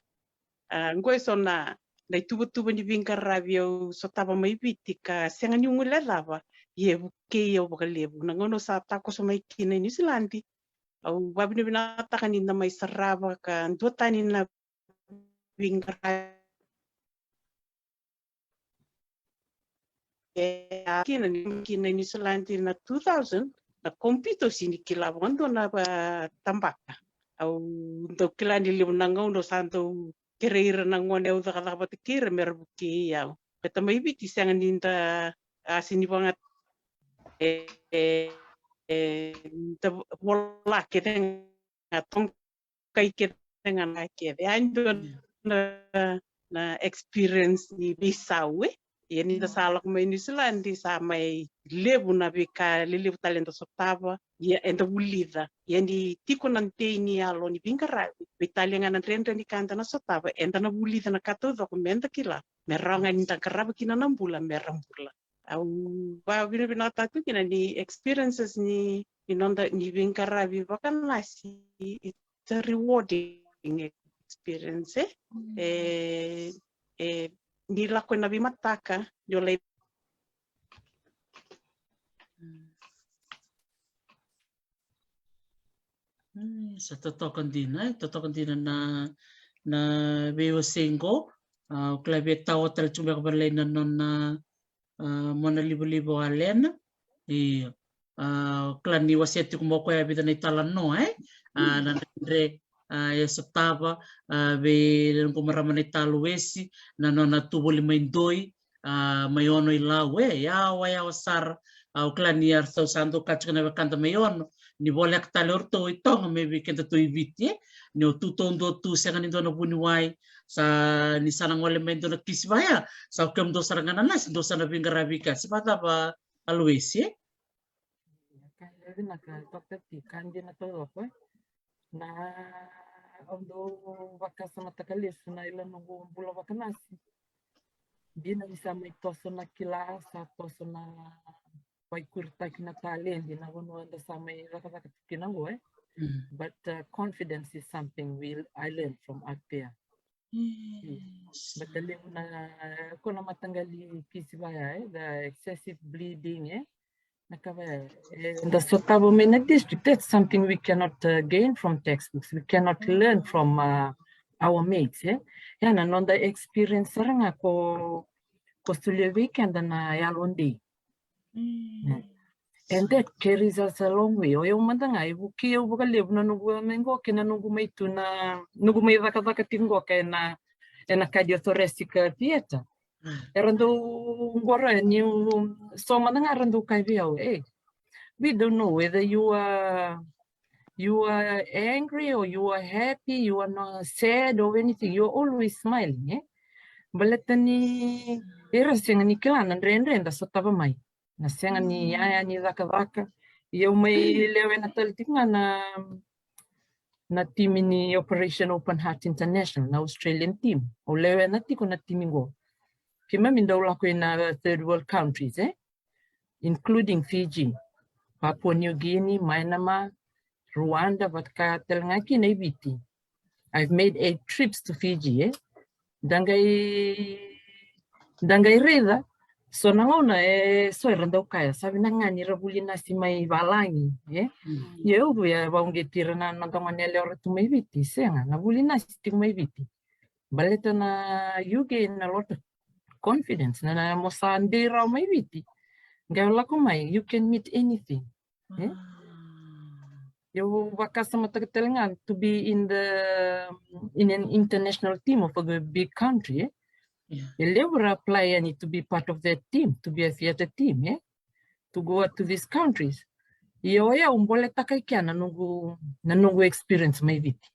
A, qo e so na, na ituvatuva ni veiqaravi au sotava mai Viti ka sega niu guilecava, Ia e vukei au vakalevu na gauna au sa takoso mai kina i Niusiladi. Au vavinavinakataka ni da mai sarava ka duatani na veiqaravi. E a kina ni kina i Niusiladi na two thousand, na computer au sini kila vakadua na tabaka. Au dau kila ni levu na gauna au sa dau kerei ira na gone au cakacaka vata kei ira me ra vukei au. Baleta mai Viti sega ni da a sini vaga e, e, e da vola kece ga, tokai kece ga na kece. A dua na, na experience ni veisau e. Ia ni da sa lako mai Niusiladi sa mai levu na veika lelevu tale eda sotava. Ia eda vulica. Ia ni tiko na dei ni yalo ni veiqaravi, veitalia ga na dredre ni ka eda na sotava, eda na vulica na ka taucoko me da kila, me rawa ga ni da qarava kina na bula me ra bula. Au vavinavinakataka tu kina ni experiences ni, ni noda ni veiqaravi vakanasi, it's a rewarding experience e. E, e ni lako ena veimataka ni o lai Sa totoka dina, e totoka dina na, na veiwasei qo. A, o kila via tawa tale tu beka vale na nona, a, mona livaliva o Alena. Io. A, o kila ni wasea tiko mo koya vica na italanoa, e? A, na dredre, a, e sotava, a, vei na noqu marama na iTaluesi, na nona tu voli mai Doi, a, mai Ono i Lau, e, yawa, yawa sara. A, o kila ni a ratou sa dau kaya tiko na wekada mai Ono, ni voleka tale o ratou i Toga mai vei kedatou i Viti, e. Ni o tu taudua tu, sega ni dua na vuniwai, sa ni sa na gole mai dua na kisi vaya, sa o kemudou sara ga na nasi, dou sa na veiqaravi ka, se vakacava Aloesi, e? Ka vinaka, Doctor T, ka dina taucoko, e. Na, au dau vakasamataka lesu na ila noqu bula vakanasi. Dina ni sa mai toso na kila, sa toso na vaikuritaki na taledi, na vanua eda sa mai cakacaka tu kina qo, e. Mm. But, uh, confidence is something we, I learned from Akpea. Yes. But the levu na, ko na mataqali kisi vaya, e, the excessive bleeding, e. Na ka vaya, e, da sotava mai na district, that's something we cannot, uh, gain from textbooks. We cannot learn from, uh, our mates, e. Ia na noda experience sara ga ko, ko solia vei keda na yalodei. Mm. And that carries us a long way. O yau mada ga, e vukei au vakalevu na noqu mai qo kei na noqu mai tu na, noqu mai cakacaka tiko qo kei na, ena cardiothoracic theatre. Mm. Era dau qora niu so mada ga era dau kaya vei au, e, we don't know whether you are, you are angry or you are happy, you are not sad or anything. You are always smiling, e? Baleta ni era sega ni kila na dredre da sotava mai. Na sega ni yaya ni cakacaka. Ia au mai lewena tale tiko ga na, na timi ni Operation Open Heart International, na Australian team. Au lewena tiko na timi qo. Keimami dau lako ina third world countries, e? Including Fiji, Papua New Guinea, Myanmar, Rwanda, vata kaya tale ga kina i Viti. I've made eight trips to Fiji, e. Da qai, da qai raica. So na gauna, e, so era dau kaya, sa vinaka ga ni ra vuli nasi mai valagi, e. Mm. Ia au via vauqeti ira na, na noda gone yalewa ra tu mai Viti, sega, na vuli nasi tiko mai Viti. Baleta na, you gain a lot of confidence. Na, na mo sa dei rawa mai Viti. Qai o lako mai, you can meet anything. E? Wow. Ia au vakasamataka tale ga to be in the, in an international team of a big country, e? Yeah. E levu ra apply yani to be part of that team, to be a theatre team, e? To go out to these countries. Ia o yau boletaka i kea na noqu, na noqu experience mai Viti.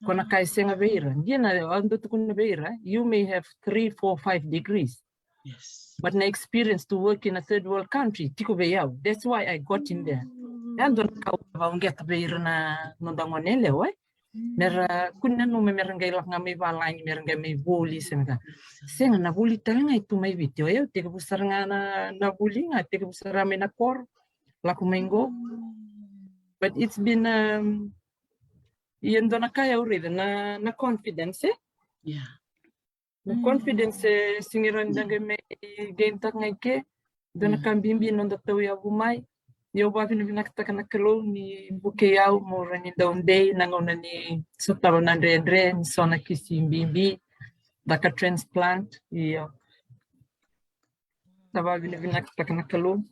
Ko na ka e sega vei ira. Dina, au dau tukuna vei ira, you may have three, four, five degrees. Yes. But na experience to work in a third world country, tiko vei au. That's why I got in there. Mm. E dua na ka au vauqeta vei ira na noda gone yalewa, e? Mm. Mera kua ni nanuma mera qai lako ga mai valagi, mera qai mai vuli, se na ka. Sega, na vuli tale ga e tu mai Viti. O yau tekivu sara ga na, na vuli ga, tekivu sara mai na koro, lako mai qo. Mm. But it's been, um, ia dua na ka au raica, na, na confidence, e? Yeah. Na confidence e sega ni rawa ni da qai mai gain taka ga i ke. Dua na ka bibi noda tauyavu mai. Ni au vakavinavinakataka na Kalou ni vukei au mo rawa ni dau dei na gauna ni sotava na dredre ni so na kisi bibi. Daka transplant, io. Da vakavinavinakataka na Kalou.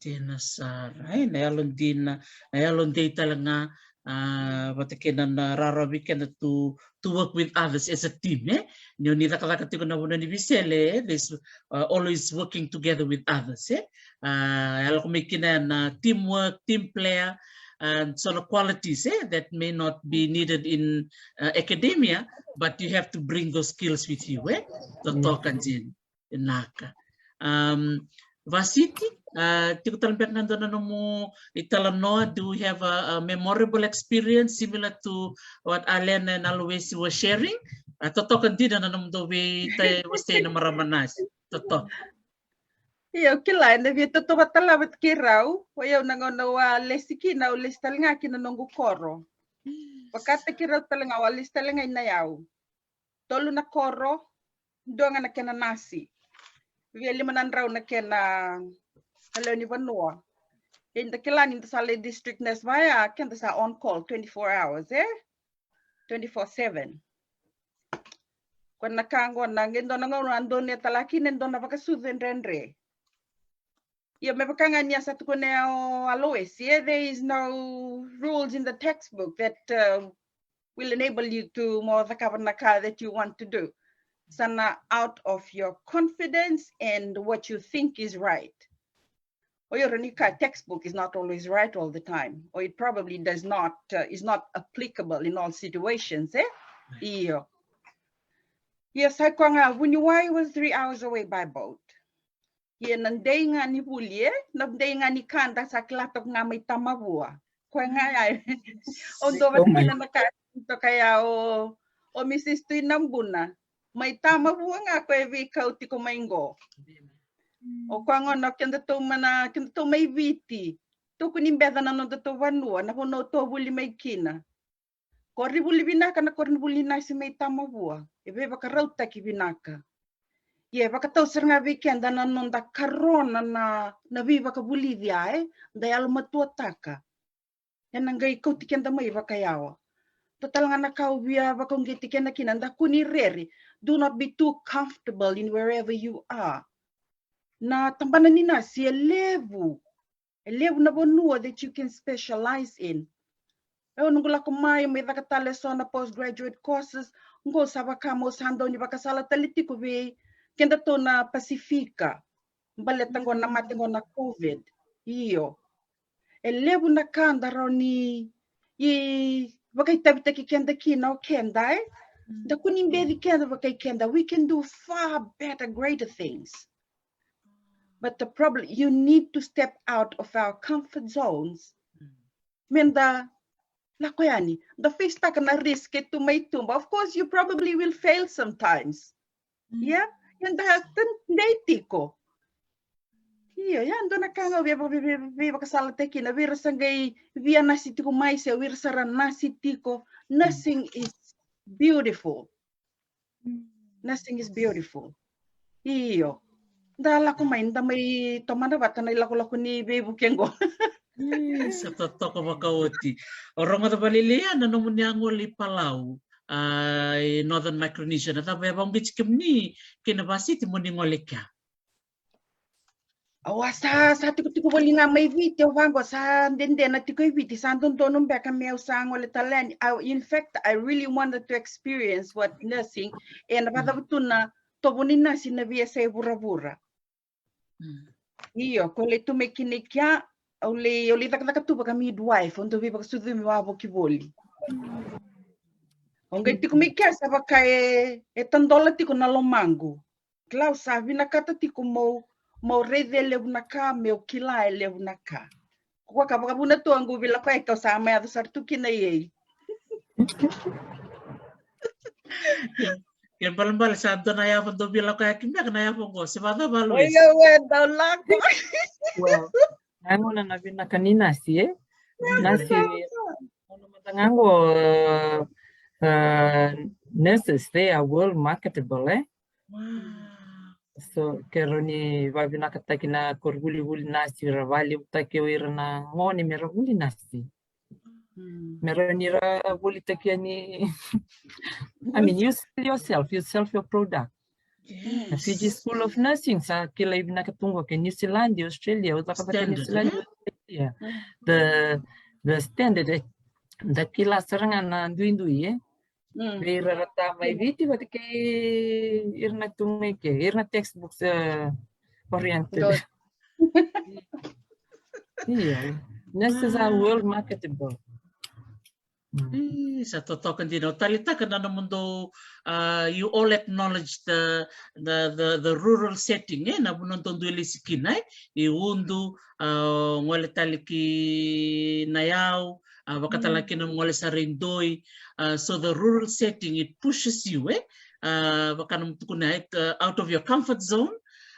Dina sara, e, na yalodina, na yalodei tale ga, a, vata kei na, na rarawa vei keda to, to work with others as a team, e? Ni o ni cakacaka tiko na vanua ni veisele, e, there's, uh, always working together with others, e? A, e lako mai kina na teamwork, team player, and so na qualities, e, that may not be needed in, uh, academia, but you have to bring those skills with you, e? Totoka, Jane. Vinaka. Um, Vasiti, uh, tiko tale beka ga dua na nomu italanoa, do you have a, a memorable experience similar to what Alena and Aloesi were sharing? Uh, totoka dina na nomudou veitai wasei na marama nasi. Totoka. Io, kila, ena via totova tale vata kei rau, o yau na gauna au a lesi kina, au lesi tale ga kina noqu koro. Vakataki rau tale ga, au a lesi tale ga ina yau. Tolu na koro, dua ga na kena nasi. Via lima na drau na kena na lewe ni vanua. Ia da kila ni da sa lai district nurse vaya, keda sa on call twenty-four hours, e? Twenty-four seven. Ko na ka qo na qai dua na gauna a donu e tala kina e dua na vakasucu e dredre. Ia me vaka ga ni a sa tukuna o Aloesi, e, there is no rules in the textbook that, uh, will enable you to mo cakava na ka that you want to do. Sa na out of your confidence and what you think is right. O ira ni ka textbook is not always right all the time, or it probably does not, uh, is not applicable in all situations, e? Io. Ia sa koya ga, Vuniwai was three hours away by boat. Ia na dei ga ni vuli, e? Na dei ga ni ka da sa kila toka ga mai Tamavua. Koya ga ya, e. O dou vata kina na ka toka ya o, o Missus Tui Nabuna. Mai Tamavua ga koya e veikau tiko mai qo. O koya gona o kedatou mana, kedatou mai Viti. Toku ni beca na nodatou vanua, na vanua tou vuli mai kina. Koronivuli vinaka na koronivuli ni nasi mai Tamavua. E veivakarautaki vinaka. Ia e vakatau sara ga vei keda na noda karona na, na veivakavulici ya, e? Da yalomatuataka. Ena qai kauti keda mai vakayawa. Dua tale ga na ka au via vakauqeti keda kina, da kua ni rere. Do not be too comfortable in wherever you are. Na tabana ni nasi e levu. E levu na vanua that you can specialize in. Au noqu lako mai, mai caka tale so na postgraduate courses, qo sa vaka mo sa dau ni vakasala tale tiko vei kedatou na Pasifika. Baleta qo na mate qo na COVID. Io. E levu na ka da rawa ni, i, vakaitavitaki keda kina o keda, e? Da kua ni beci keda vakai keda. We can do far better, greater things. But the problem, you need to step out of our comfort zones. Meda lako yani, da face taka na risk e tu mai tuba. Of course, you probably will fail sometimes. Ia, ia da dei tiko. Io, ia dua na ka ga au via, via, via, veivakasalataki kina, vei ira sa qai via nasi tiko mai se vei ira sa ra nasi tiko. Nursing is beautiful. Nursing is beautiful. Io. Da lako mai, da mai tomana vata na ilakolako ni veivuke qo. Sa totoka vakaoti. O rogoca vakalailai na nomuni a gole i Palau, a, i Northern Micronesia. Na cava e vakauqeti kemuni kei na Vasiti mo ni gole kea? Au a sa, sa tikotiko voli ga mai Viti, au vaqo sa dede na tiko i Viti, sa dodonu beka meu sa gole tale yani. I, in fact, I really wanted to experience what nursing, e na vakacava tu na tovo ni nasi na veiyasai vuravura. Io, ko lai tu mai kina i kea, au lai, au lai cakacaka tu vaka midwife, au dau veivakasucumi wavoki voli. Au qai tiko mai kea sa vaka e, e tadola tiko na lomaqu. Kila au sa vinakata tiko meu, meu raica e levu na ka, meu kila e levu na ka. Ko koya ka vakavuna tu au qu vila koya e kau sa mai yaco sara tu kina i ei. Ke balebale sa dua na yavu dau vila koya ki beka na yavu qo, se vakacava Aloesi? Oi, oi, dau lako. Well, na gauna na vinaka ni nasi, e? Nasi, na mada ga qo, uh, uh, nurses, they are well marketable, e? Wow. So ke rawa ni vavinakataki na koro vulivuli nasi, ra valevutaki o ira na gone me ra vuli nasi. Me rawa ni ra volitaki yani. I mean, you sell yourself, you sell your product. Na Fiji School of Nursing sa kilai vinaka tu qo ke New Zealand, Australia, o cakacaka New Zealand, Australia. The the standard, e, da kila sara ga na duidui, e. Vei ira ra ta mai Viti vata kei ira na tu mai ke, ira na textbooks, e, oriented. Io. Nurses are well marketable. Sa totoka dina. O talitaka na nomudou, uh, you all acknowledge the, the, the, the rural setting, e, na vanua dou dui lesi kina, e, i Udu, uh, gole tale ki Nayau, uh, vakatale kina gole sara i Doi. Uh, so the rural setting, it pushes you, e, uh, vaka na mutukuna, e, uh, out of your comfort zone,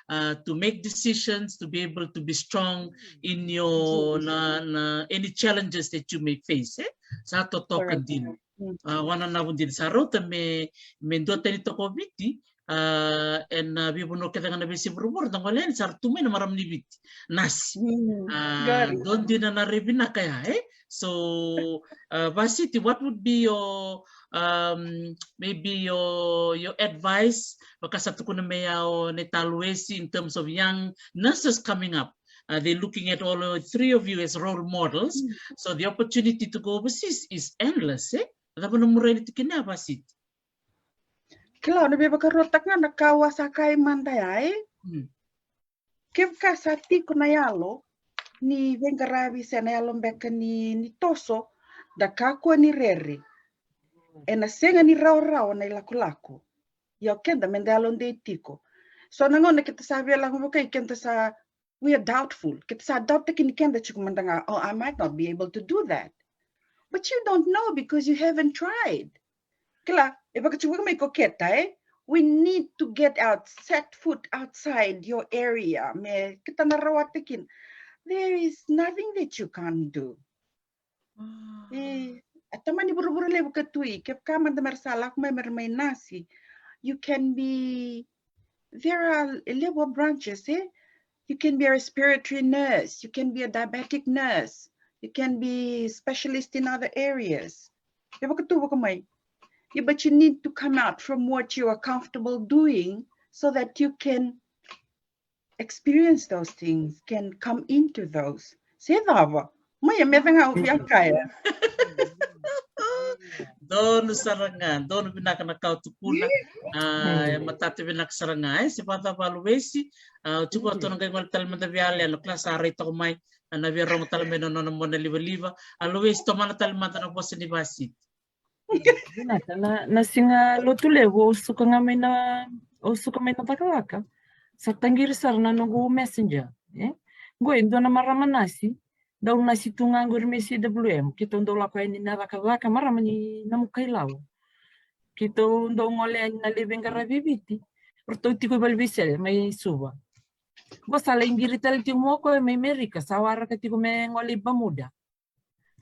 uh, to make decisions, to be able to be strong in your, na, na, any challenges that you may face, e? Sa totoka dina. Uh, wana na vudina sa rauta me, me dua tani toka o Viti, uh, ena, uh, veivanua kece ga na veiyasai vuravura, da gole yani sa ra tu mai na marama ni Viti. Nasi. Uh, dua dina na rai vinaka ya, e? So, uh, Vasiti, what would be your, um, maybe your, your advice? Vaka sa tukuna mai ya o Neta Luesi in terms of young nurses coming up. Uh, they're looking at all of three of you as role models. So the opportunity to go overseas is endless, e? Cava na nomu rai ni tikina ya, Vasiti? Kila, au na veivakaruataka ga na ka au a sa kaya mada ya, e? Kevaka sa tiko na yalo ni veiqaravi se na yalo beka ni, ni toso, da kakua ni rere. Ena sega ni rawarawa na ilakolako. Ia o keda meda yalodei tiko. So na gauna keda sa via lako vakai, keda sa, we are doubtful. Keda sa doubttaki ni keda tiko mada ga, oh, I might not be able to do that. But you don't know because you haven't tried. Kila, e vaka tiko mai ko keda, e? We need to get out, set foot outside your area. Me keda na rawata kina. There is nothing that you can't do. E, a tamani vuravura levu ka tu i, kevaka mada mera sa lako mai mera mai nasi, you can be, there are a level of branches, e? You can be a respiratory nurse, you can be a diabetic nurse, you can be specialist in other areas. E vaka tu vaka mai. Yeah, but you need to come out from what you are comfortable doing so that you can experience those things, can come into those. Se cava? Mai, e meca ga au via kaya. Donu sara ga, donu vinaka na ka o tukuna. A, e matata vinaka sara ga, e, se vakacava Aloesi, a, o tiko tu na qai gole tale mada via Alea, na kila sa rai toka mai, a, na via rogo tale mai na nona mona livaliva. Aloesi, tomana tale mada na vosa ni Vasiti. Vinaka, na, na siga Lotulevu, au suka ga mai na, au suka mai na cakacaka. Sa taqiri sara na noqu messenger, e? Qo e dua na marama nasi, dau nasi tu ga qori mai C W M, keitou dau lako yani na cakacaka, marama ni Namuka-i-Lawa. Keitou dau gole yani na lewe veiqaravi e Viti. Ratou tiko i valeveisele mai Suva. Qo sa lai qiri tale tiko mai o koya mai Merika, sa waraka tiko me gole i Bermuda.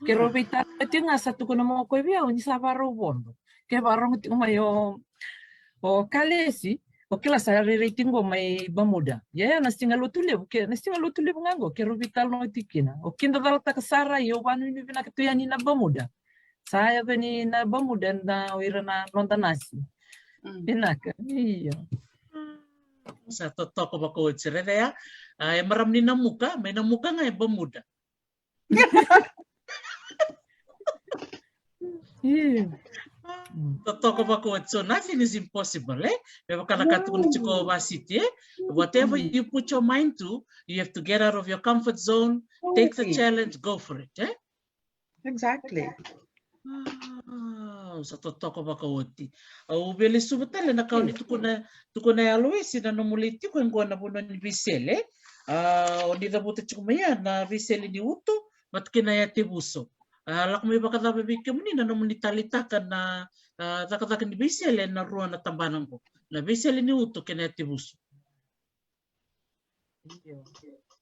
Keirau veitalanoa tiko ga, sa tukuna mai o koya vei au ni sa varau vodo. Ke varogo tiko mai o, o Kalesi, o kila sa rairai tiko qo mai Bermuda. Ia, ia na siga Lotulevu, ke, na siga Lotulevu ga qo, keirau veitalanoa tiko kina. O kida calataka sara, ia au vanuinui vinaka tu yani na Bermuda. Sa yaco ni na Bermuda na o ira na noda nasi. Vinaka, io. Sa totoka vakaoti, raica ya. A, e marama ni Namuka, mai Namuka ga e Bermuda. Io. Totoka vakaoti, so nothing is impossible, e? Me vaka na ka tukuna tiko o Vasiti, e? Whatever you put your mind to, you have to get out of your comfort zone, take the challenge, go for it, e? Exactly. A, sa totoka vakaoti. Au via lesuva tale na ka o ni tukuna, tukuna ya Aloesi, na nomu lai tiko e qo na vanua ni veisele. A, o ni cavuta tiko mai ya na veisele ni Uto vata kei na Yatevuso. A, lako mai vakacava vei kemuni na nomuni taleitaka na, a, cakacaka ni veisele ena rua na tabana qo, na veisele ni Uto kei na Yatevuso? Io.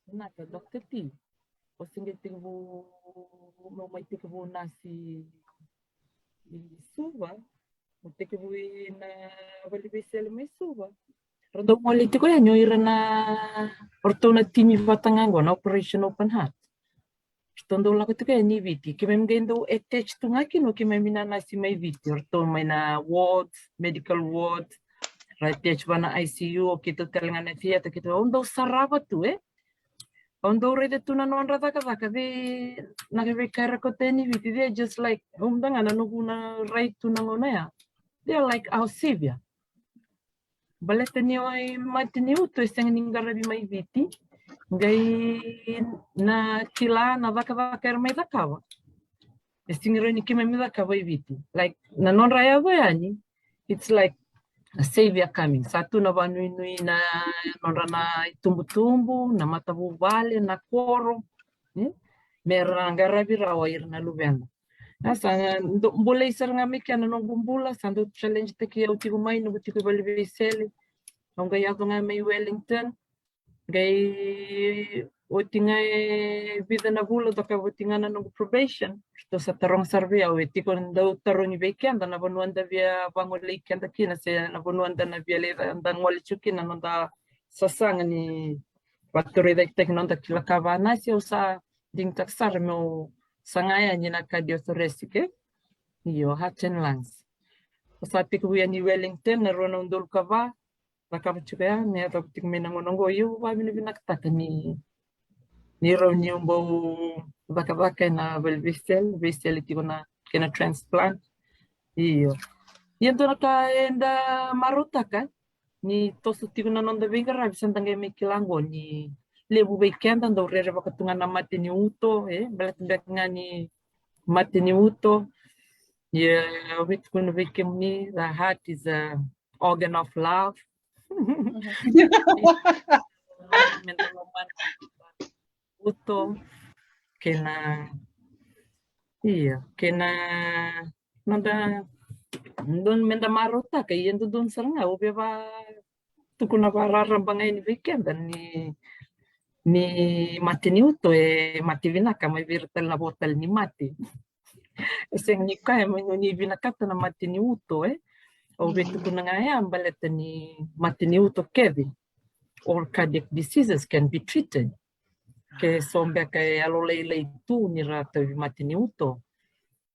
Vinaka, Doctor T. O se qai tekivu, meu mai tekivu nasi i Suva, meu tekivu ina valeveisele mai Suva. Ra dau gole tiko yani o ira na, o ratou na timi vata ga qo na Operation Open Heart. Ratou dau lako tiko yani i Viti. Keimami qai dau attach tu ga kina o keimami na nasi mai Viti. O ratou mai na ward, medical ward. Ra attach va na I C U, o keitou tale ga na theatre, keitou au dau sarava tu, e. Au dau raica tu na nodra cakacaka, they, na veika era kauta yani i Viti, they're just like, au mada ga na noqu na rai tu na gauna ya. They're like our savior. Baleta ni o i mate ni uto e sega ni qaravi mai Viti. Qai na kila na cakacaka era mai cakava. E sega ni rawa ni keimami cakava i Viti. Like, na nodra yaco yani, it's like a savior coming. Sa tu na vanuinui na nodra na itubutubu, na matavuvale, na koro. E? Me ra qaravi rawa ira na luveda. A sa dau bulai sara ga mai kea na noqu bula, sa dau challenge taki au tiko mai, noqu tiko i vale ni veisele. Au qai yaco ga mai Wellington. Qai oti ga e vica na vula, cakava oti ga na noqu probation. Ratou sa taroga sara vei au, e tiko dau tarogi vei keda na vanua da via vagolei keda kina, se na vanua da na via lai da gole tiko kina, noda sasaga ni vakatorocaketaki noda kila ka vanasi, au sa digitaka sara meu saga yani na cardiothoracic, e? Io, heart and lungs. Au sa tekivu yani Wellington na rua na udolu ka va, cakava tiko ya, me yacova tiko mai na gauna oqo, io, vavinavinakataka ni, ni rau ni bau cakacaka ena vale ni veisele, veisele tiko na kena transplant. Io. Ia dua na ka eda marautaka, ni toso tiko na noda veiqaravi, sa da qai mai kila qo ni levu vei keda dau rerevaka tu ga na mate ni uto, e, baleta beka ga ni mate ni uto. Ia, au via tukuna vei kemuni, the heart is a organ of love. Meda lomana uto, kena, io, kena, noda, dodonu meda marautaka, ia dodonu sara ga, au via va tukuna vakararaba ga yani vei keda ni, ni mate ni uto e mate vinaka mai vei ira tale na vo tale ni mate. E sega ni kaya mai ni vinakata na mate ni uto, e. Au via tukuna ga ya baleta ni mate ni uto kece, all cardiac diseases can be treated. Ke so beka e yalolailai tu ni ra tauvi mate ni uto.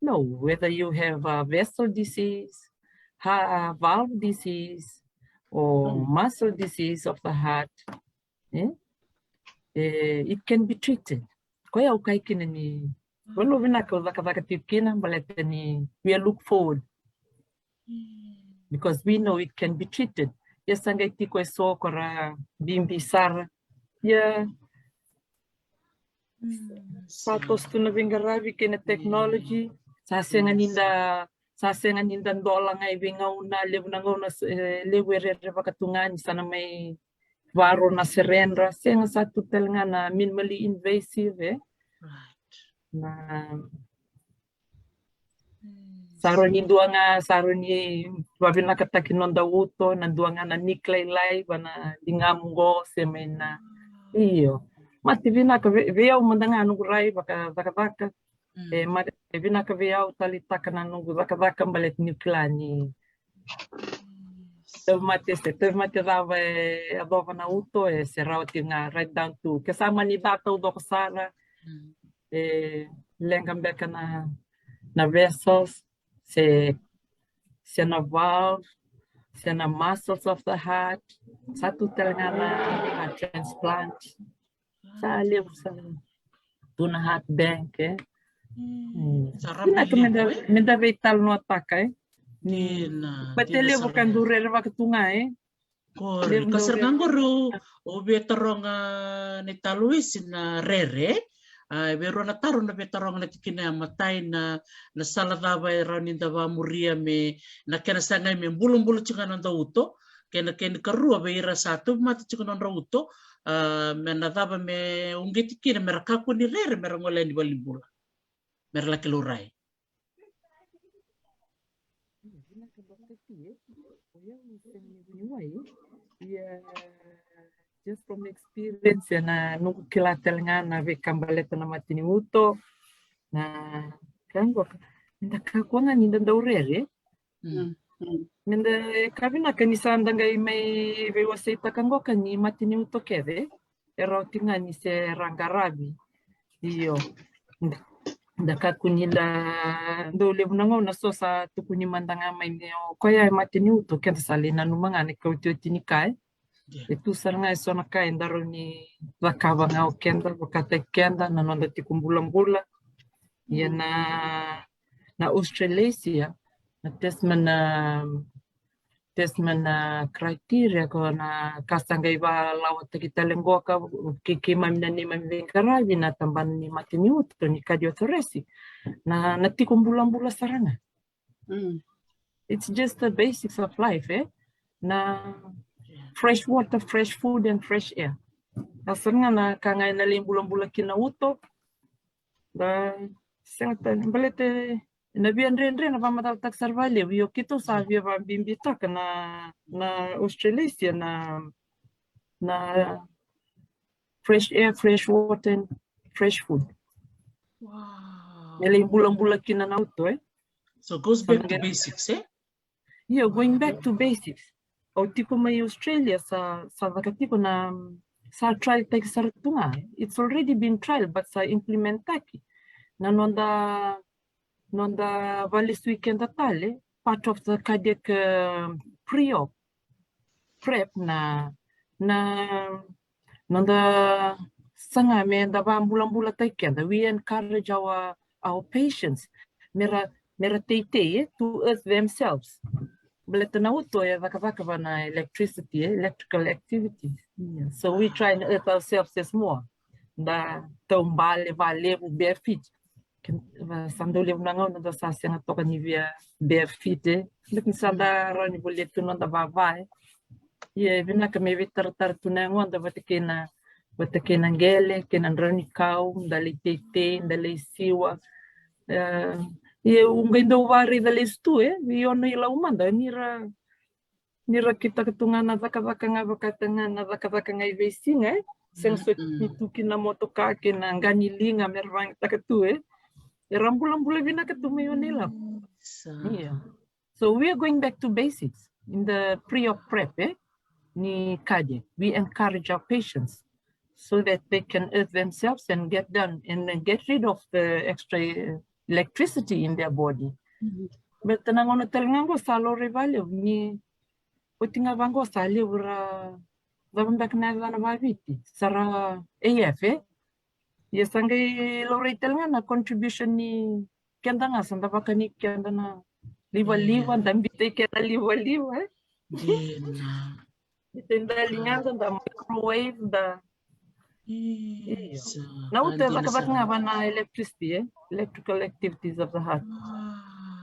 No, whether you have a vessel disease, ha-, valve disease, or muscle disease of the heart, e? E, it can be treated. Koya au kaya kina ni, walu vinaka au cakacaka tiko kina, baleta ni we are look forward. Because we know it can be treated. Ia sa qai tiko e so ko ra bibi sara. Ia sa toso tu na veiqaravi kei na technology. Sa sega ni da, sa sega ni da dola ga e veigauna, levu na gauna, e, levu e rerevaka tu ga ni sa na mai varo na seredra. Sega, sa tu tale ga na minimally invasive, e? Na Sa rawa ni dua ga, sa rawa ni vavinakataki noda uto, na dua ga na nick lailai, va na ligamu qo, se mai na, io. Mate vinaka vei, vei au mada ga noqu rai, vaka, cakacaka. E, mate vinaka vei au, taleitaka na noqu cakacaka, baleta niu kila ni tauvimate, se tauvimate cava e yacova na uto, e se rawa tiko ga, right down to, ke sa mani ca taucoko sara, e leqa beka na, na vessels, se, se na valve, se na muscles of the heart, sa tu tale ga na heart transplant. Sa levu, sa tu na heart bank, e. Vinaka meda, meda veitalanoataka, e. Ni, baleta e levu ka dau rerevaka tu ga, e. Qori, ka sara ga qori au via taroga na iTaluisi na rere. A, e vei rua na taro na via taroga na tikina ya, matai na, na sala cava e rawa ni da vamuria me, na kena sagai me bulabula tiko ga na noda uto. Kena, kena ikarua vei ira sa tauvimate tiko na nodra uto, a, me na cava me uqeti kina me ra kakua ni rere me ra gole yani valenibula, me ra laki laurai. Ia, just from experience, ena noqu kila tale ga na veika baleta na mate ni uto, na ka qo, da kakua ga ni da dau rere. Meda ka vinaka ni sa da qai mai veiwaseitaka qoka ni mate ni uto kece e rawa tiko ga ni se ra qaravi. Io. Da kakua ni da dau levu na gauna so sa tukuni mada ga mai ni o koya e mate ni uto, keda sa lai nanuma ga na ikaotioti ni ka e. E tu sara ga e so na ka eda rawa ni cakava ga o keda, vakataki keda na noda tiko bulabula. Ia na, na Australasia, na Tasman, na Tasman, na criteria ko na ka sa qai vakalawataki tale qoka kei keimami na neimami veiqaravi na tabana ni mate ni uto ni cardiothoracic. Na, na tiko bulabula sara ga. It's just the basics of life, e? Na fresh water, fresh food and fresh air. A sara ga na ka ga ena lai bulabula kina uto. Da sega tale, baleta na via dredre na vakamacalataka sara vakalevu, io keitou sa via vakabibitaka na, na Australasia na, na fresh air, fresh water and fresh food. Wow. E lai bulabula kina na uto, e? So it goes back to basics, e? Io, going back to basics. Au tiko mai Australia sa, sa caka tiko na, sa trial taki sara tu ga. It's already been trial, but sa implement taki. Na noda, noda vakalesui keda tale, part of the cardiac, uh, pre-op prep na, na noda saga me da vakabulabulataki keda. We encourage our, our patients me ra, me ra teitei, e, to earth themselves. Baleta na uto e cakacaka va na electricity, e, electrical activities. Yeah. So we try and earth ourselves as more. Da taubale vakalevu, bare feet. Sa dau levu na gauna da sa sega toka ni via bare feet, e. Baleta ni sa da rawa ni volia tu noda vava, e. Ia e vinaka me veitaratara tu na yagoda vata kei na, vata kei na qele, kei na drau ni kau, da lai teitei, da lai siwa. E, ia au qai dau vakaraica lesu tu, e, vei Ono i Lau mada ni ra, ni ra kitaka tu ga na cakacaka ga vakata ga na cakacaka ga i veisiga, e. Sega soti tu kina motoka kei na qa ni liga me ra vagitaka tu, e. Era bulabula vinaka tu mai Ono i Lau. Ia. So we are going back to basics in the pre-op prep, e, ni cardiac. We encourage our patients so that they can earth themselves and get done and then get rid of the extra, uh, electricity in their body. Baleta na gauna tale ga qo sa laurai vakalevu ni oti ga vaqo sa levu ra, cava beka na yacana vakaviti, sa ra A F, e? Ia sa qai laurai tale ga na contribution ni keda ga sa da vakani keda na livaliva, da biuta i keda livaliva, e? Dina. Biuta i da ligada, da microwave, da. Io. Na uto e cakacaka ga va na electricity, e? Electrical activities of the heart.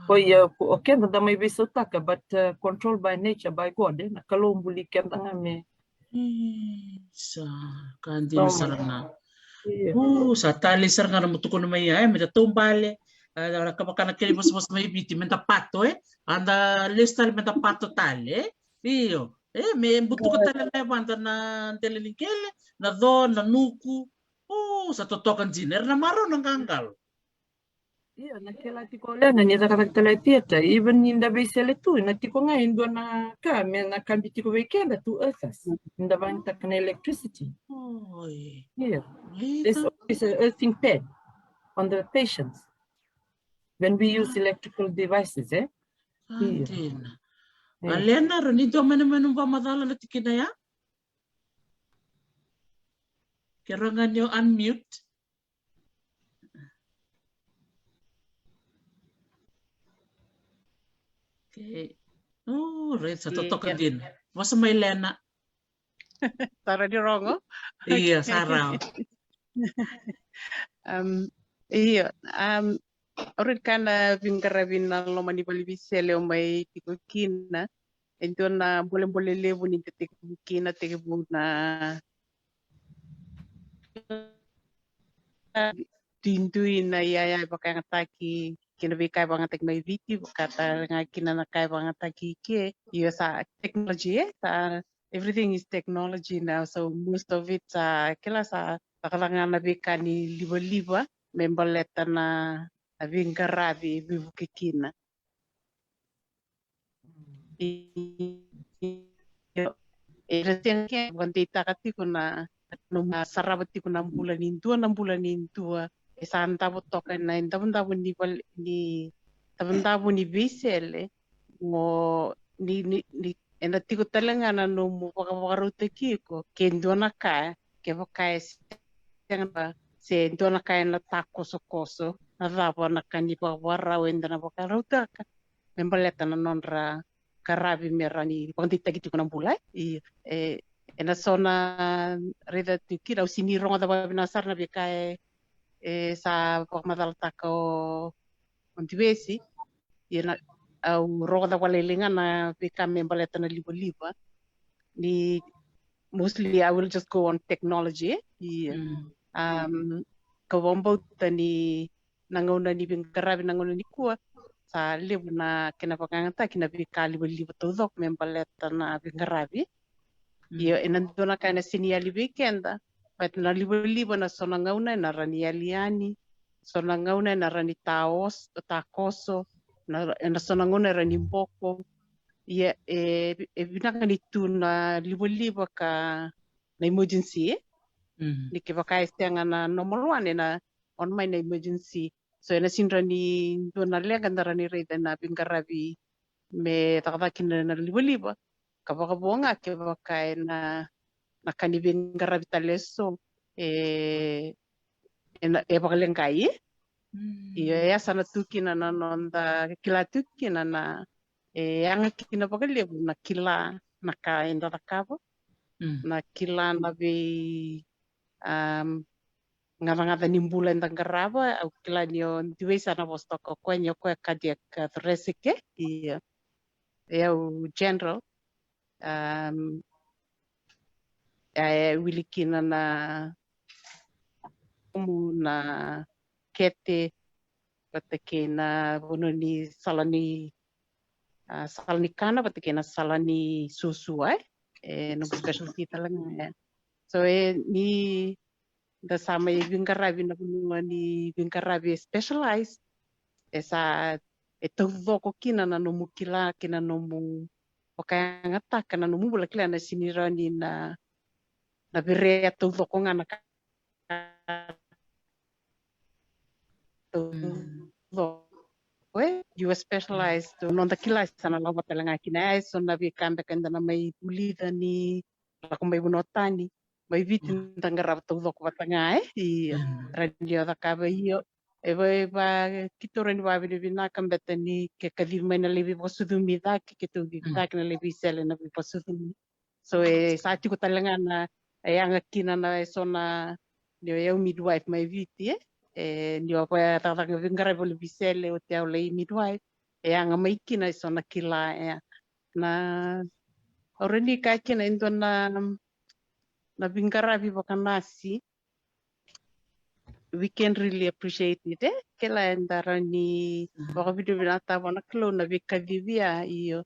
Ko ia, o keda da mai veisautaka, but, uh, controlled by nature, by God, e? Na Kalou buli keda ga me Isa, ka dina sara ga. Io. U, sa talei sara ga na mo tukuna mai ya, e, me da taubale. A, ka vaka na kena ivosavosa mai Viti, me da pato, e. A da lesu tale, me da pato tale, e. Io. E, me butuka tale na yavada na dela ni qele, na co, na nuku. U, sa totoka dina. Era na marau na qaqalo. Io, na kila tiko Lena ni cakacaka tale a theatre, even ni da veisele tu, na tiko ga e dua na ka me na kabi tiko vei keda to earth us. Ni da vagitaka na electricity. Oi. Io. There's always a earthing pad on the patients when we use electrical devices, e? Io. Dina. E. A Lena, ra ni dua mai na, mai na vakamacala na tikina ya? Ke ra ga ni o unmute. Okay. O, right, sa totoka dina. Vosa mai Lena. Sa rawa ni rogo? Io, sa rawa. Am, io, am, o ira ka na veiqaravi na loma ni vale ni veisele o mai tiko kina. E dua na bolebole levu ni da tekivu kina, tekivu na duidui na iyaya e vakayagataki kei na veika e vakayagataki mai Viti, vaka tale ga kina na ka e vakayagataki i ke. Io, sa technology, e? Sa, everything is technology now, so most of it sa, kila, sa cakacaka ga na veika ni livaliva me baleta na, na veiqaravi e veivuke kina. I, i, e ra sega ke vakadeitaka tiko na, na sarava tiko na bula ni dua, na bula ni dua. E sa davo toka ena idavodavo ni vale, ni davodavo ni veisele. Mo ni, ni, ni ena tiko tale ga na nomu vakavakarautaki iko ke dua na ka, kevaka e sega na, se dua na ka ena takosokoso, na cava na ka ni vakavakarau eda na vakarautaka me baleta na nodra qaravi me ra ni vakadeitaki tiko na bula. E, e, ena so na raica tu kina, au sini rogoca vakavinaka sara na veika e, e sa vakamacalataka o, o Divesi. Ia na, au rogoca vakalailai ga na veika me baleta na livaliva. Ni mostly I will just go on technology. Ia, um, kau vakabauta ni na gauna ni veiqaravi na gauna nikua, sa levu na kena vakayagataki na veika livaliva taucoko me baleta na veiqaravi. Ia, ena dua na ka ena sini yali vei keda, but na livaliva na so na gauna ena rawa ni yali yani, so na gauna ena rawa ni taos-, takoso, na, ena so na gauna e rawa ni boko. Ia, e, e vinaka ni tu na livaliva ka na emergency, e? Ni kevaka e sega na normal one, ena on mai na emergency. So ena sini rawa ni dua na leqa da rawa ni raica na veiqaravi me cakacaka kina na livaliva. Ka vakavo ga kevaka ena, na ka ni veiqaravi tale eso, e, ena, e vakaleqai. Io, e yasana tu kina na noda kila tu kina na, e yaga kina vakalevu na kila na ka eda cakava, na kila na vei, um, gacagaca ni bula eda qarava. Au kila ni o Divesi sa na vosa toka o koya, ni o koya cardiac, uh, thoracic, e? Ia, e au general. Um, e wili kina na, na kete, vata kei na vanua ni sala ni, a, sala ni kana, vata kei na sala ni suasua, e? E noqu specialty tale ga, e. So, e, ni da sa mai veiqaravi na vanua ni veiqaravi e specialized, e sa, e taucoko kina na nomu kila kei na nomu vakayagataka na nomu bula, kila, na sini rawa ni na, na verea taucoko ga na ka taucoko, e, you are specialized. Noda kila sa na lako tale ga kina, e, so na veika beka eda na mai vulica ni lako mai vanua tani, mai Viti da qarava taucoko vata ga, e? Io. Rawa ni o cakava, io. E va, e va, keitou rawa ni vakavinavinaka beta ni ke kacivi mai na laivi vakasucumi cake, keitou civi cake na laivi sele na veivakasucumi. So e sa tiko tale ga na, e yaga kina na, e so na, ni o yau midwife mai Viti, e? E, ni o koya cakacaka veiqaravi o laivi sele, oti au lai midwife, e yaga mai kina e so na kila, e. Na, au rawa ni kaya kina e dua na, na veiqaravi vakanasi, we can really appreciate it, e? Kila, eda rawa ni vakavinavinakataka vua na Kalou na veikacivi ya, io,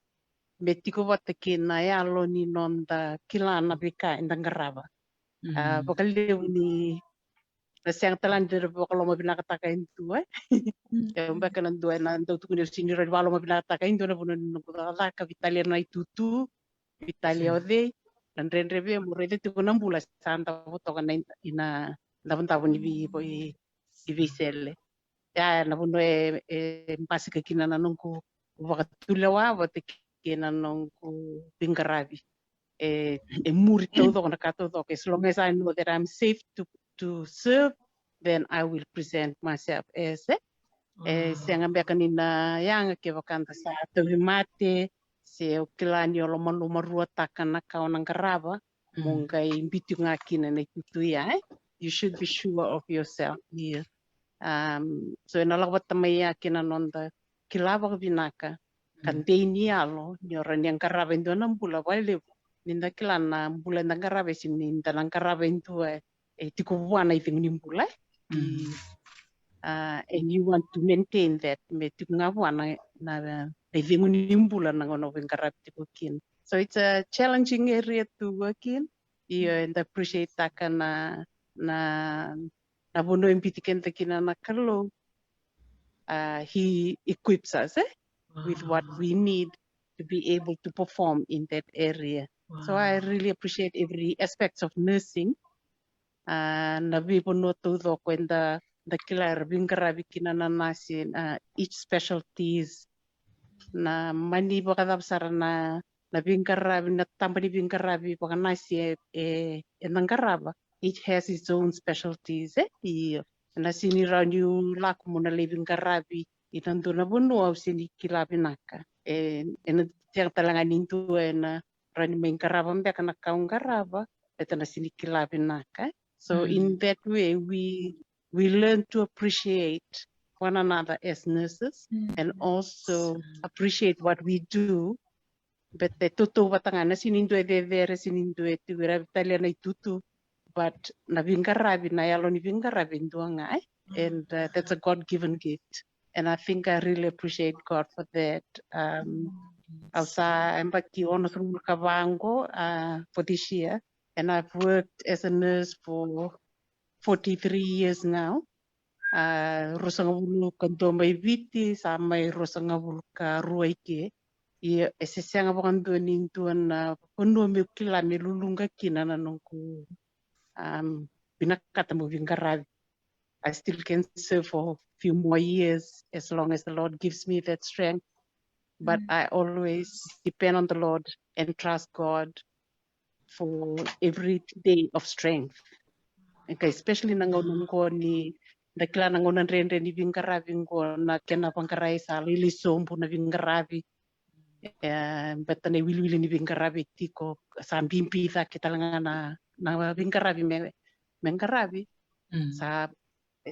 me tiko vata kei na yalo ni noda kila na veika eda qarava. A, vakalevu ni na sega tale ni da vakalomavinakataka e dua, e? E beka na dua ena dau tukuni au sini rawa ni vakalomavinakataka e dua na vanua ni noqu cakacaka, veitalia na itutu, veitalia o cei, na dredre vei mo raica tiko na bula sa davo toka na, ina davodavo ni vei, vei, ni veisele. Ya na vanua e, e basika kina na noqu vakatulewa vata kei na noqu veiqaravi. E, e muri taucoko na ka taucoko. As long as I know that I'm safe to, to serve, then I will present myself as, e, e sega beka ni na yaga kevaka da sa tauvimate, se o kila ni o lomalomaruataka na ka o na qarava, mo qai biuti ga kina na itutu ya, e? You should be sure of yourself. Io. Um, so ena lako vata mai ya kei na noda kila vakavinaka ka dei ni yalo, ni o rawa ni qarava e dua na bula vakalevu. Ni da kila na bula eda qarava e sini da na qarava e dua e tiko vua na icegu ni bula, e? A, and you want to maintain that, me tiko ga vua na, na, na icegu ni bula na gauna o veiqaravi tiko kina. So it's a challenging area to work in. Io, eda appreciate-taka na, na, na vanua e biuti keda kina na Kalou. A, he equips us, e? With what we need to be able to perform in that area. So I really appreciate every aspects of nursing. Ah, na veivanua taucoko eda, da kila era veiqaravi kina na nasi, ah, each specialties. Na mani vakacava sara na, na veiqaravi, na taba ni veiqaravi vakanasi e, e, eda qarava. It has its own specialties, e? Io. Na sini rawa niu lako mo na lai veiqaravi i na dua na vanua au sini kila vinaka. E, ena sega tale ga ni dua ena rawa ni mai qarava beka na ka au qarava, baleta na sini kila vinaka. So in that way, we, we learn to appreciate one another as nurses and also appreciate what we do. Baleta e tautauvata ga, na sini dua e cecere, sini dua e tiko, rawa ni talia na itutu. But na veiqaravi, na yalo ni veiqaravi e dua ga, e? And, uh, that's a God-given gift. And I think I really appreciate God for that. Um, au sa yabaki onosagavulu ka va qo, uh, for this year. And I've worked as a nurse for forty-three years now. Uh, ruasagavulu ka dua mai Viti, sa mai ruasagavulu ka rua i ke. Ia, e se sega vakadua ni dua na vanua meu kila me luluqa kina na noqu, um, vinakata meu veiqaravi. I still can serve for a few more years as long as the Lord gives me that strength. But I always depend on the Lord and trust God for every day of strength. Okay, especially na gauna qo ni, da kila na gauna dredre ni veiqaravi qo, na kena vaqarai sa lailai sobu na veiqaravi. E, baleta na iwiliwili ni veiqaravi tiko, sa bibi cake tale ga na, na veiqaravi me, me qaravi. Sa,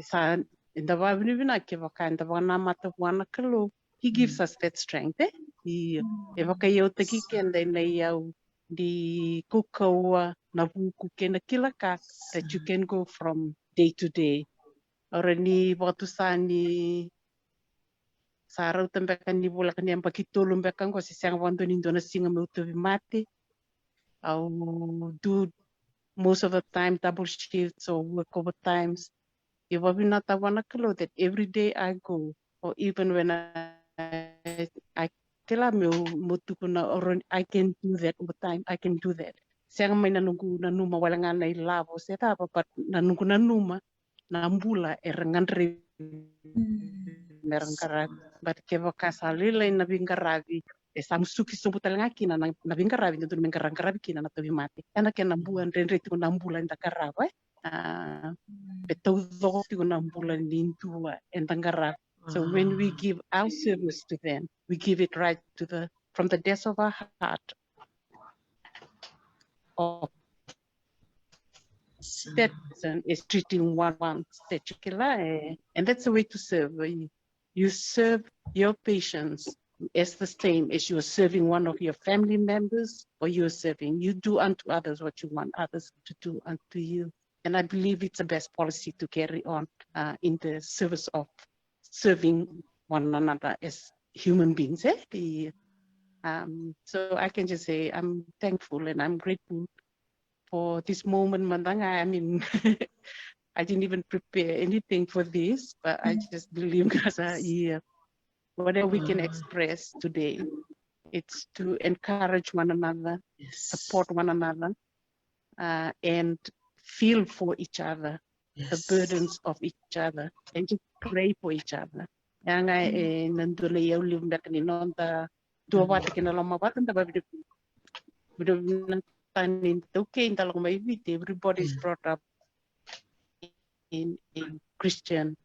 sa, eda vakavinavinaka kevaka eda vakanamata vua na Kalou. He gives us that strength, e? Io. E vakaiyautaki keda ena iyau ni kaukauwa, na vuku kei na kila ka, that you can go from day to day. Au rawa ni vakatusa ni sa rauta beka ni voleka ni yabaki tolu beka qo, se sega vakadua ni dua na siga meu tauvimate. Au do most of the time double shifts or work overtimes. Ia vakavinavinaka vua na Kalou that every day I go, or even when I, I kila meu, meu tukuna, or I can do that overtime, I can do that. Sega mai na noqu nanuma wale ga na ilavo se cava, but na noqu nanuma na bula era gadrevi me ra qaravi. But kevaka sa lailai na veiqaravi, e sa musuki sobu tale ga kina na, na veiqaravi, dodonu me qara, qaravi kina na tauvimate. Ena kena bua dredre tiko na bula eda qarava, e? A, e taucoko tiko na bula ni dua eda qarava. So when we give our service to them, we give it right to the, from the depths of our heart. Of that person is treating one, one that you kila, e, and that's the way to serve. You, you serve your patients as the same as you are serving one of your family members, or you are serving, you do unto others what you want others to do unto you. And I believe it's the best policy to carry on, uh, in the service of serving one another as human beings, e? The, um, so I can just say I'm thankful and I'm grateful for this moment mada ga. I mean, I didn't even prepare anything for this, but I just believe that, uh, yeah, whatever we can express today, it's to encourage one another, support one another, uh, and feel for each other, the burdens of each other, and just pray for each other. Ya ga e na dua na iyau levu beka ni noda duavata kei na lomavata, da vavinavinaka ni taukei da lako mai Viti, everybody is brought up in, in Christian,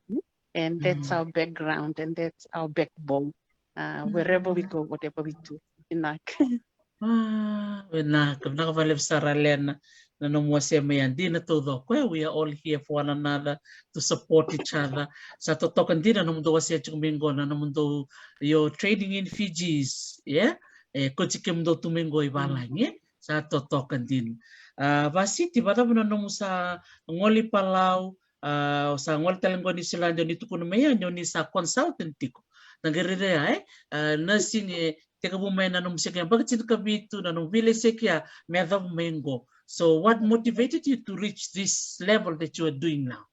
and that's our background and that's our backbone. Uh, wherever we go, whatever we do. Vinaka. Ah, vinaka, vinaka vakalevu sara Lena, na nomu wasea mai ya. Dina taucoko, e, we are all here for one another, to support each other. Sa totoka dina na nomudou wasea tiko mai qo, na nomudou, your training in Fijis, yeah? E, koti kemudou tu mai qo i valagi, e? Sa totoka dina. A, Vasiti, vacava na nomu sa gole i Palau, a, sa gole tale qo Niusiladi, o ni tukuna mai ya ni o ni sa consultant tiko. Na qai raica ya, e? A, nursing e tekivu mai na nomu se yabaki tinikavitu, na nomu veileseki ya me yacova mai qo. So what motivated you to reach this level that you are doing now?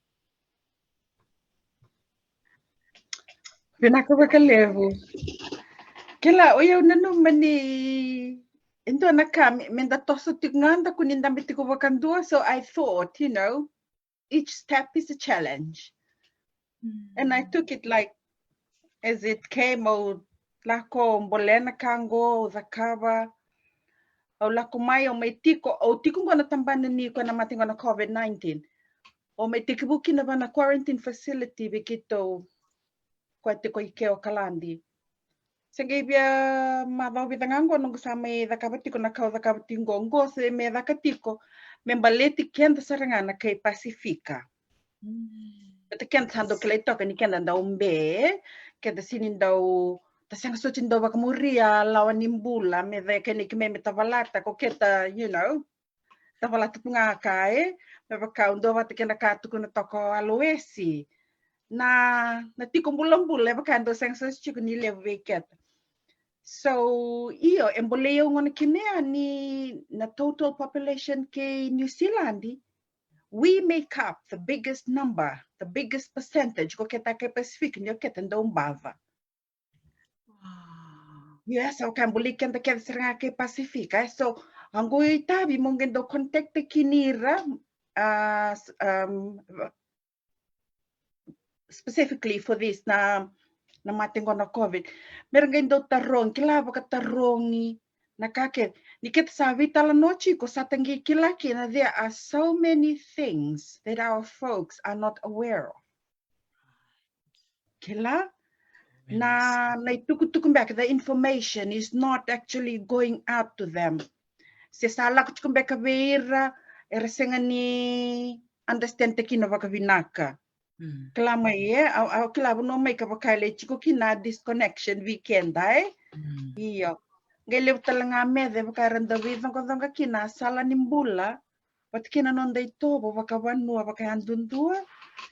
Vinaka vakalevu. Kila, o yau nanuma ni e dua na ka me, me da toso tiko ga da kua ni dabe tiko vakadua. So I thought, you know, each step is a challenge. And I took it like as it came. Au lako, au bolea na ka qo, au cakava. Au lako mai, au mai tiko, au tiko qo na tabana ni koya na mate qo na COVID nineteen. Au mai tekivu kina va na quarantine facility vei keitou koya tiko i ke Okaladi. Se qai via macawa vica ga qo noqu sa mai cakava tiko na ka au cakava tiko qo, qo se me caka tiko me baleti keda sara ga na kai Pasifika. Baleta keda sa dau kilai toka ni keda dau be, keda sini dau, da sega soti ni dau vakamuria lawa ni bula me caka ni keimami tavalata ko keda, you know, tavalata tu ga ka, e, me vaka au dua vata kei na ka tukuna toka o Aloesi. Na, na tiko bulabula e vaka dau sega soti tiko ni levu vei keda. So io, e bolei au gona kina ya ni na total population kei New Zealand, we make up the biggest number, the biggest percentage ko keda kai Pacific, ni o keda dau bava. Yes, au ka bolei keda kece sara ga kai Pasifika, e. So au qai tavi mo qai dau contact kina ira, a, s-, um, specifically for this, na, na mate qo na COVID. Me ra qai dau tarogi, kila, vakatarogi na ka kece. Ni keda sa veitalanoa tiko, sa ta qai kila kina there are so many things that our folks are not aware of. Kila, na, na itukutuku beka, the information is not actually going out to them. Se sa lako tiko beka vei ira, era sega ni understand-taka kina vakavinaka. Kila mai, e, au, au kila vanua mai ka vaka e lai tiko kina disconnection vei keda, e. Io. Qai levu tale ga me vaka era dau veicoqacoqa kina sala ni bula vata kei na noda itovo vakavanua, vakayadudua,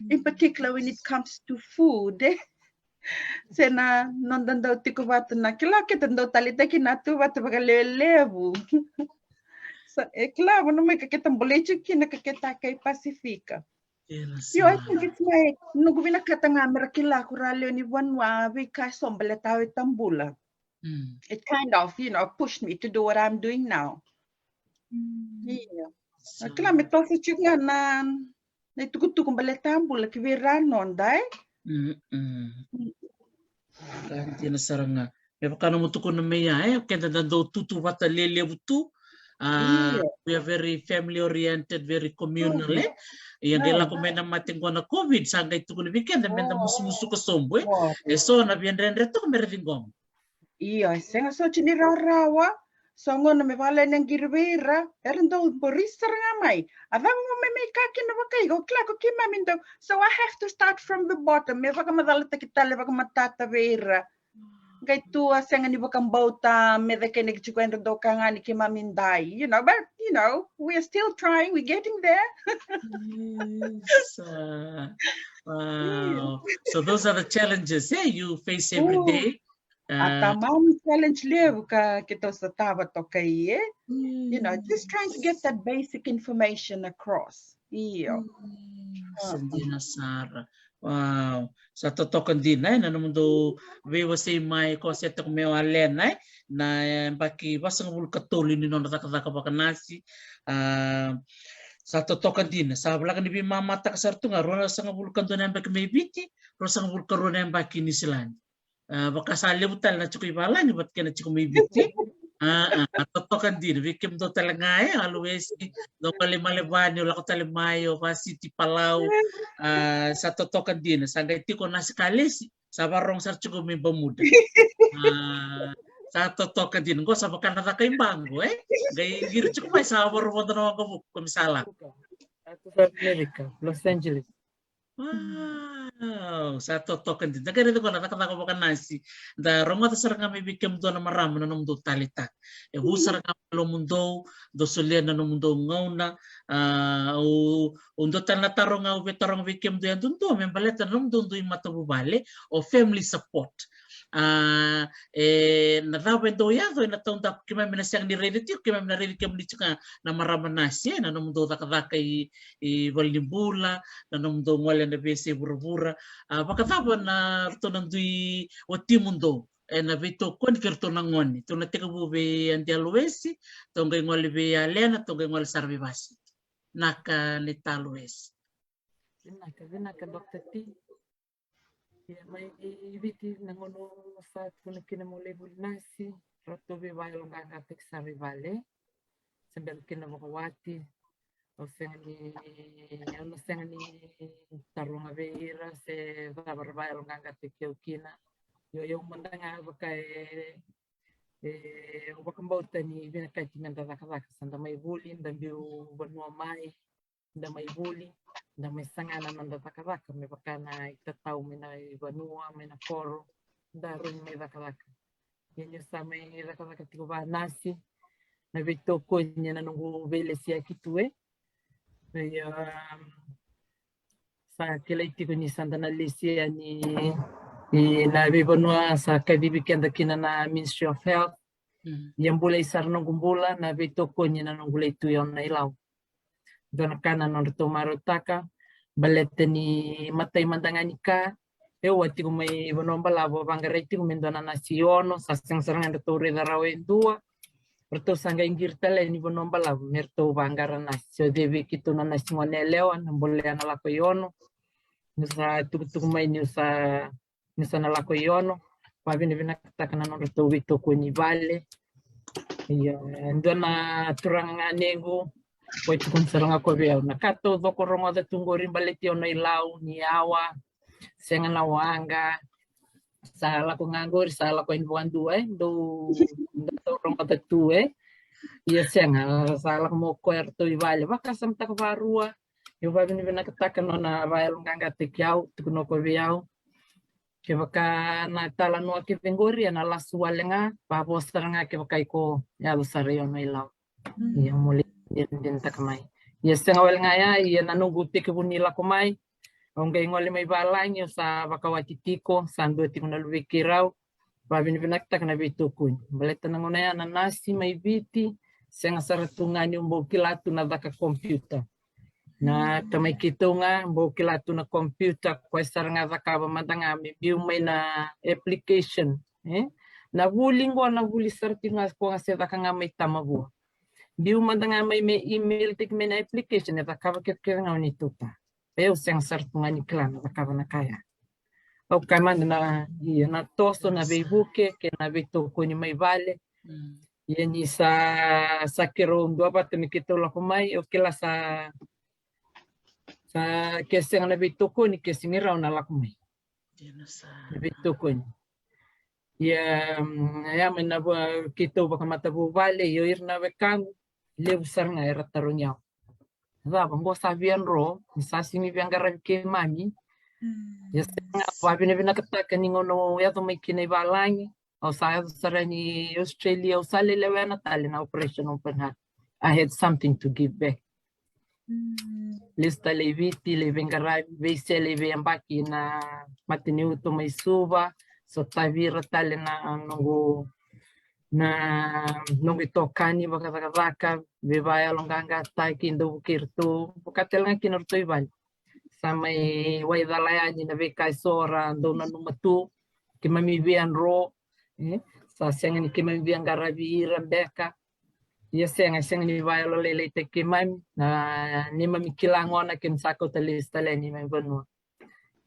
in particular when it comes to food, e. Se na noda dau tiko vata na, kila, keda dau taleitaki na tu vata vakalelevu. Sa, e, kila, vanua mai ka keda bolei tiko kina ka keda kai Pasifika. Io, I think it's my, noqu vinakata ga me ra kila ko ra lewe ni vanua, veika e so baleta au e tabula. It kind of, you know, pushed me to do what I'm doing now. Io. Kila, me toso tiko ga na, na itukutuku baleta bula ki vei ira noda, e. Ka dina sara ga. Me vaka nomu tukuna mai ya, e, keda da dau tutu vata lelevu tu. A, we are very family oriented, very communal, e. Ia qai lako mai na mate qo na COVID, sa qai tukuna vei keda me da musumusuka sobu, e. E so na via dredre toka me ra ciqoma. Io, e sega soti ni rawarawa. So gona me vakalai na qiri vei ira, era dau borisi sara ga mai. A cava mo mai mai ka kina vakaiko, kila ko keimami dau. So I have to start from the bottom. Me vakamacalataki tale, vakamatata vei ira. Qai tu a sega ni vakabauta, me cake ni tiko era dau ka ga ni keimami dai. You know, but, you know, we are still trying, we're getting there. Wow. So those are the challenges, eh, you face every day. A tamani challenge levu ka keitou sa tava toka i, e. You know, just trying to get that basic information across. Io. Sa dina sara. Wow. Sa totoka dina, e, na nomudou veiwasei mai ko se toka me o Alena, e, na, e, yabaki vasagavulu ka tolu ni nona cakacaka vakanasi. A, sa totoka dina, sa voleka ni veimamataka sara tu ga, ruasagavulu ka dua na yabaki mai Viti, ruasagavulu ka rua na yabaki i Niusiladi. A, vaka sa levu tale na tiko i valagi vata kei na tiko mai Viti. A, a, a totoka dina vei kemudou tale ga, e, Aluesi, dou Malemalevani, o lako tale mai, o Vasiti, Palau. A, sa totoka dina, sa qai tiko Nasikalesi, sa vakarorogo sara tiko mai Bamuda. A, sa totoka dina, qo sa vaka na caka i Baqo, e. Qai qiri tiko mai sa vakarorogo na waqavuka ko me sa lako. Los Angeles. Wow, sa totoka dina. Da qai raica qo na cakacaka vakanasi. Da rogoca sara ga mai vei kemudou na marama na nomudou taleitaka. E vu sara ga mai lomudou, dou solia na nomudou gauna. A, o, o dua tale na taro ga au via taroga vei kemudou yadudua me baleta na nomudou dui matavuvale, o family support. A, e, na cava e dau yaco ena taudaku, keimami na sega ni raica tiko, keimami na raici kemuni tiko ga na marama nasi, e, na nomudou cakacaka i, i valenibula, na nomudou gole ena veiyasai vuravura. A, vakacava na ratou na dui watimudou, ena veitokoni kei ratou na gone. Tou na tekivu vei Adi Aluesi, tou qai gole vei Alena, tou qai gole sara vei Vasiti. Naka ni ta Aluesi. Vinaka, vinaka Doctor T. Ia mai Viti na gauna sa tukuna kina mo lai vuli nasi, ratou veivakayaloqaqataki sara i vale. Se bera kina vakawati, au sega ni, au na sega ni taroga vei ira se cava ra vakayaloqaqataki au kina. Io, io mada ga vaka e, e, au vakabauta ni vinakati meda cakacaka, sa da mai vuli, da biu vanua mai, da mai vuli, da mai saga na noda cakacaka me vaka na itatau mai na vanua, mai na koro, da rawa ni mai cakacaka. Ia niu sa mai cakacaka tiko va nasi, na veitokoni ena noqu veileseaki tu e. Ia, um, sa kilai tiko ni sa da na lesia ni, ni na veivanua sa kacivi keda kina na Ministry of Health. Mm. Ia bulai sara noqu bula na veitokoni ena noqu lai tu i Ono-i-Lau. Dua na ka na nodratou marautaka, baleta ni matai mada ga ni ka, au a tiko mai Vanua Balavu, vaqarai tiko me dua na nasi i Ono, sa sega sara ga ni ratou raica rawa e dua. Ratou sa qai qiri tale ni Vanua Balavu me ratou vaqara nasi. So, e vei keitou na nasi gone yalewa, na bolea na lako i Ono. Niu sa tukutuku mai niu sa, niu sa na lako i Ono. Vavinavinakataka na nodratou veitokoni i vale. Ia, e dua na turaga ganequ, o e tukuna sara ga ko vei au, na ka taucoko rogoca tu qori baleti Ono-i-Lau, ni yawa, sega na waqa, sa lako ga qori, sa lako yani vakadua, e, dou, dou rogoca tu, e. Ia sega, sa lako mai o koya, ratou i vale, vakasamataka vakarua. Au vavinavinakataka nona vakayaloqaqataki au, tukuna ko vei au, kevaka na talanoa kece qori ena lasu wale ga, vavosa sara ga kevaka iko yaco sara i Ono-i-Lau. Mm. Ia mo lai dina, dinataka mai. Ia sega wale ga ya, ia na noqu tekivu ni lako mai, au qai gole mai valagi, au sa vakawati tiko, sa dua tiko na luvei keirau. Vavinavinakataka na veitokoni. Baleta na gauna ya na nasi mai Viti, sega sara tu ga niu bau kila tu na caka computer. Na tamai keitou ga bau kila tu na computer, koya sara ga cakava mada ga me biu mai na application, e? Na vuli qo, na vuli sara tiko ga ko ga se caka ga mai Tamavua. Biu mada ga mai me email tiko mai na application, e cakava kece kece ga o neitou ta. Au sega sara tu ga ni kila na cakava na ka ya. Au kaya mada na, ia na toso, na veivuke kei na veitokoni mai vale. Mm. Ia ni sa, sa keirau duavata me keitou lako mai, au kila sa, sa ke sega na veitokoni, ke sega ni rawa na lako mai. Ia na sa. Na veitokoni. Ia, mm, ia mai na va-, keitou vakamatavuvale, ia o ira na wekaqu, levu sara ga era tarogi au. Cava, qo sa via dro, ni sa sega ni via qaravi keimami. Mm. Ia sega, vavinavinakataka ni gauna au yaco mai kina i valagi, au sa yaco sara yani Australia, au sa lai lewena tale na operation open heart. I had something to give back. Mm. Lesu tale i Viti, lai veiqaravi, veisele, veiyabaki na mataniuto mai Suva, sotavi ira tale na noqu, na noqu itokani vakacakacaka, veivakayaloqaqataki, dau vukei iratou, vaka tale ga kina ratou i vale. Sa mai waicala yani na veika eso ra dau nanuma tu, keimami via dro, e, sa sega ni keimami via qaravi ira beka. Ia sega, sega ni vakayalolailaitaki keimami, na neimami kila gona keimami sa kauta lesu tale yani mai vanua.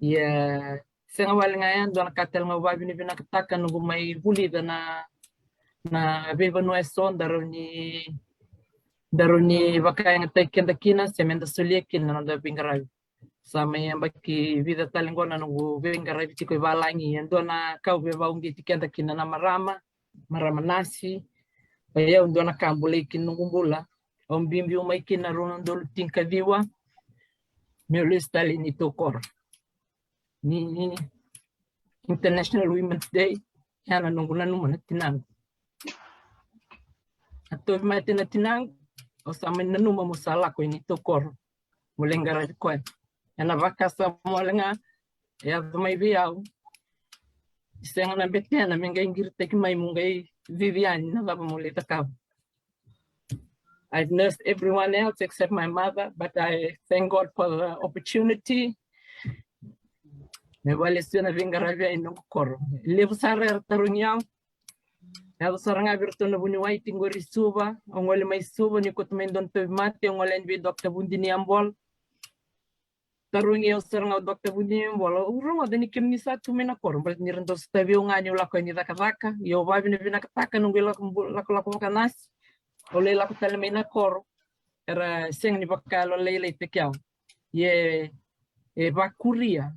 Ia sega wale ga ya, dua na ka tale ga au vavinavinakataka noqu mai vulica na, na veivanua eso, daru ni, daru ni vakayagataki keda kina, se meda solia kina na noda veiqaravi. Sa mai yabaki vica tale qo na noqu veiqaravi tiko i valagi, e dua na ka au veivakauqeti keda kina na marama, marama nasi. O yau dua na ka bulai kina noqu bula, au biubiu mai kina rua na udolu tinikaciwa, meu lesu tale i neitou koro. Ni International Women's Day, ya na noqu nanuma na tinaqu. A tauvimate na tinaqu, au sa mai nanuma meu sa lako i neitou koro meu lai qaravi koya. Ena vakasama wale ga e yaco mai vei au. Sega na betena me qai qiritaki mai meu qai cici yani na cava meu lai cakava. I've nursed everyone else except my mother, but I thank God for the opportunity. Me vale sio na veiqaravi ai noqu koro. Levu sara era tarogi au. Yaco sara ga vei iratou na vuniwai tiko qori Suva. Au gole mai Suva, ni koto mai dua na tauvimate, au gole yani vei Dokta Vudini Yabola. Tarogi au sara ga o Dokta Vudini Yabola, au rogoca ni kemuni sa tu mai na koro, baleta ni ra dau sotavi au ga niu lako yani cakacaka. Ia au vavinavinakataka noqu lako, lakolako vakanasi. Au lai lako tale mai na koro. Era sega ni vakayalolailaitaki au. Ia e vakuria,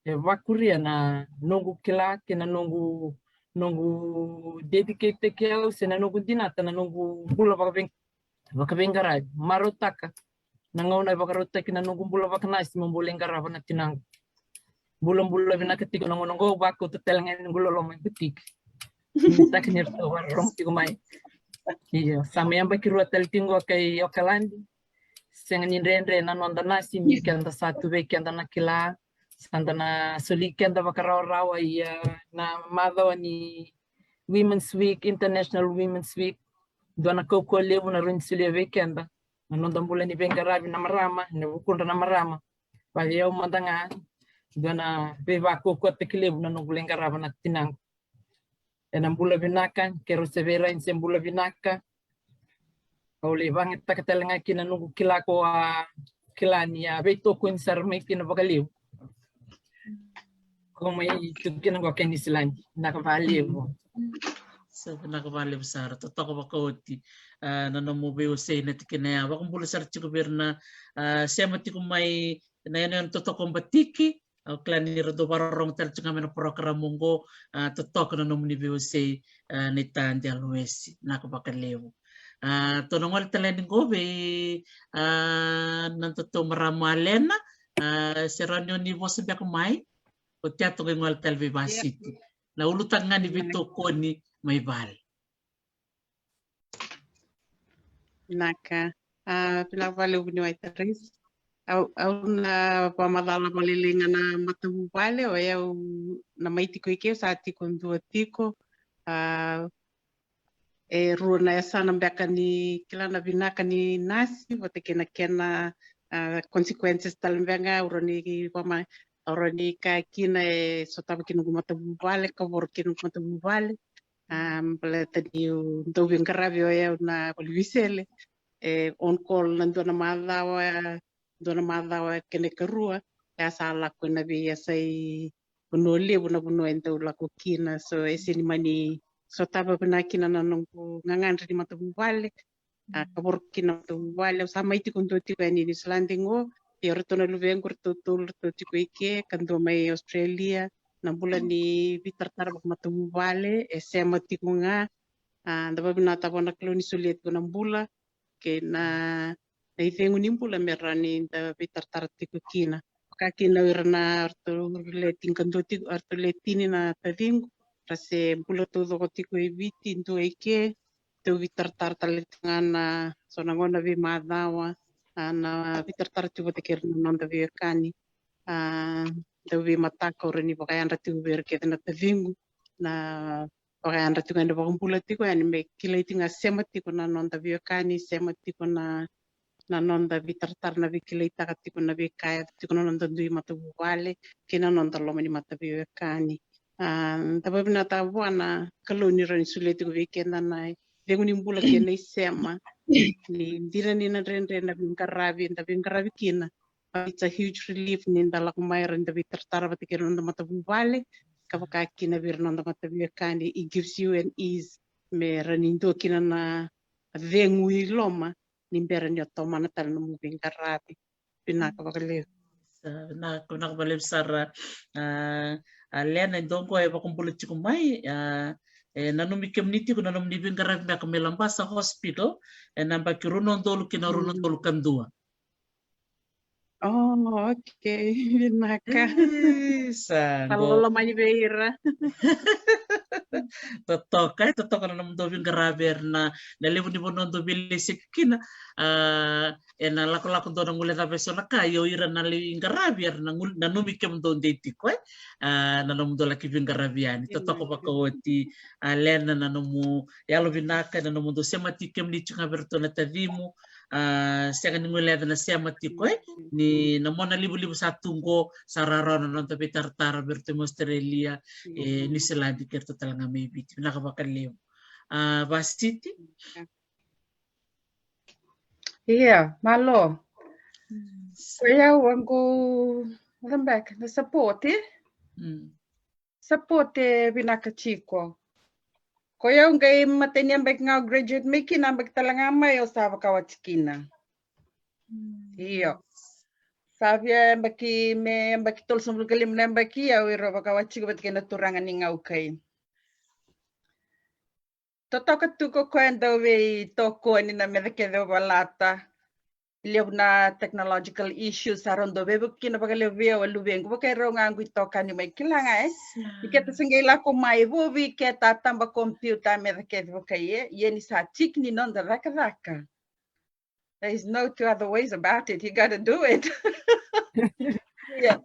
e vakuria na noqu kila kei na noqu, noqu dedicate-taki au se na noqu dinata na noqu bula vakavei, vakaveiqaravi. Marautaka na gauna e vakarautaki na noqu bula vakanasi mo bau lai qarava na tinaqu. Bulabula vinaka tiko na gauna oqo, au vakauta tale ga yani noqu loloma e Batiki. Vinitaka ni ratou vakarorogo tiko mai. Io, sa mai yabaki rua tale tiko qo kai Okaladi. Sega ni dredre na noda nasi, ni keda sa tu vei keda na kila. Sa da na soli keda vakarawarawa, ia na macawa ni Women's Week, International Women's Week, dua na kaukauwa levu na rawa ni solia vei keda na noda bula ni veiqaravi na marama, na vukudra na marama. Vei au mada ga, dua na veivakaukauwataki levu na noqu lai qarava na tinaqu. Ena bula vinaka, keirau se veirai ni se bula vinaka. Au lai vagataka tale ga kina noqu kila ko a kila ni a veitokoni sara mai kina vakalevu. Ko mai tu kina qo kei Niusiladi. Vinaka vakalevu. Sa vinaka vakalevu sara, totoka vakaoti. A, na nomu veiwasei na tikina ya. Vakabula sara tiko vei ira na, a, sema tiko mai na yanuyanu totoka o Batiki. Au kila ni ra dau vakarorogo tale tiko ga mai na program oqo, a, totoka na nomuni veiwasei, a, naita Dialuesi, vinaka vakalevu. A, tou na gole tale yani qo vei, a, na nodatou marama Alena, a, se rawa ni o ni vosa beka mai, oti ya tou qai gole tale vei Vasiti. Na ulutaga ga ni veitokoni mai vale. Vinaka. A, vinaka vakalevu vuniwai Tarisi. Au, au na vakamacala vakalailai ga na matavuvale, o yau na mai tiko i ke, au sa tiko dua tiko. A, e rua na yasana beka ni kila na vinaka ni nasi, vata kei na kena, a, consequences tale beka, au rawa ni vama, au rawa ni kaya kina e sotava kina noqu matavuvale, kavoro kina noqu matavuvale. A, baleta niu dau veiqaravi o yau na valenisele. E on call na dua na macawa, dua na macawa kena ikarua, e a sa lako ena veiyasai vanua levu na vanua e dau lako kina. So e sega ni mani sotava vinaka kina na noqu gagadre ni matavuvale. A, kavoro kina na matavuvale, au sa mai tiko dua tiko yani Niusiladi qo. Ia o ratou na luvequ, ratou tolu, ratou tiko i ke, ka dua mai Australia. Na bula ni veitaratara vakamatavuvale e sema tiko ga. A, da vavinavinaka vua na Kalou ni solia tiko na bula kei na, na icegu ni bula me rawa ni da veitaratara tiko kina. Vaka kina o ira na, ratou le tinikadua tiko, ratou le tini na taciqu, ra se bula taucoko tiko e Viti, dua i ke. Dau veitaratara tale tiko ga na so na gauna veimacawa, a, na veitaratara tiko vata kei ira na noda veiwekani. A, dau veimataka au rawa ni vakayadra tiko vei ira kece na taciqu, na vakayadra tiko yani, vakabula tiko yani me kilai tiko ga, sema tiko na noda veiwekani, sema tiko na, na noda veitaratara, na veikilaitaka tiko, na veika e yaco tiko na noda dui matavuvale kei na noda loma ni mataveiwekani. A, da vavinavinaka vua na Kalou ni rawa ni solia tiko vei keda na icegu ni bula kei na isema. Ni dina ni na dredre na veiqaravi eda veiqaravi kina, but it's a huge relief ni da lako mai, rawa ni da veitaratara vata kei ira na noda matavuvale, ka vaka kina vei ira na noda mataveiwekani. It gives you an ease me rawa ni dua kina na cegu i loma ni bera ni o tomana tale na nomu veiqaravi. Vinaka vakalevu. Sa vinaka, vinaka vakalevu sara. A, Alena, e dua qo e vakabula tiko mai, a, e nanumi kemuni tiko na nomuni veiqaravi beka mai Labasa Hospital ena yabaki rua na udolu kei na rua na udolu ka dua. Oh, okay. Vinaka. E, sa qo. Loloma ni vei ira. Totoka, e totoka na nomudou veiqaravi, era na, na levu ni vanua dou veileseki kina. A, ena lakolako dou na guilecava eso na ka, ia o ira na lai qaravi era na nanumi kemudou dei tiko, e. A, na nomudou laki veiqaravi yani. Totoka vakaoti, Alena, na nomu yalovinaka, na nomudou semati kemuni tiko ga vei iratou na tacimu. A, sega ni guileca na sema tiko, e? Ni na mona livaliva sa tu qo, sa rawarawa na noda veitaratara vei iratou mai Australia, e, Niusiladi kei iratou tale ga mai Viti. Vinaka vakalevu. A, Vasiti? Ia, malo. Ko yau au qo, na support, e? Support e vinaka tiko. Ko yau qai matai ni yabaki ga au graduate mai kina, yabaki tale ga mai au sa vakawati kina. Io. Sa via yabaki, me yabaki tolusagavulu ka lima na yabaki au, e rau vakawati tiko vata kei na turaga ni Gaukai. Totoka tu ko koya dau veitokoni na meca kece au valata. Levu na technological issues sa rau dau veivuke kina vakalevu vei au a luvequ, vakai rau ga qu itokani mai, kila ga, e? Ni keta sa qai lako mai, vovi keta taba computer, meca kece vakai, e? Ia ni sa tiki ni noda cakacaka. There is no two other ways about it. You gotta do it. Ia.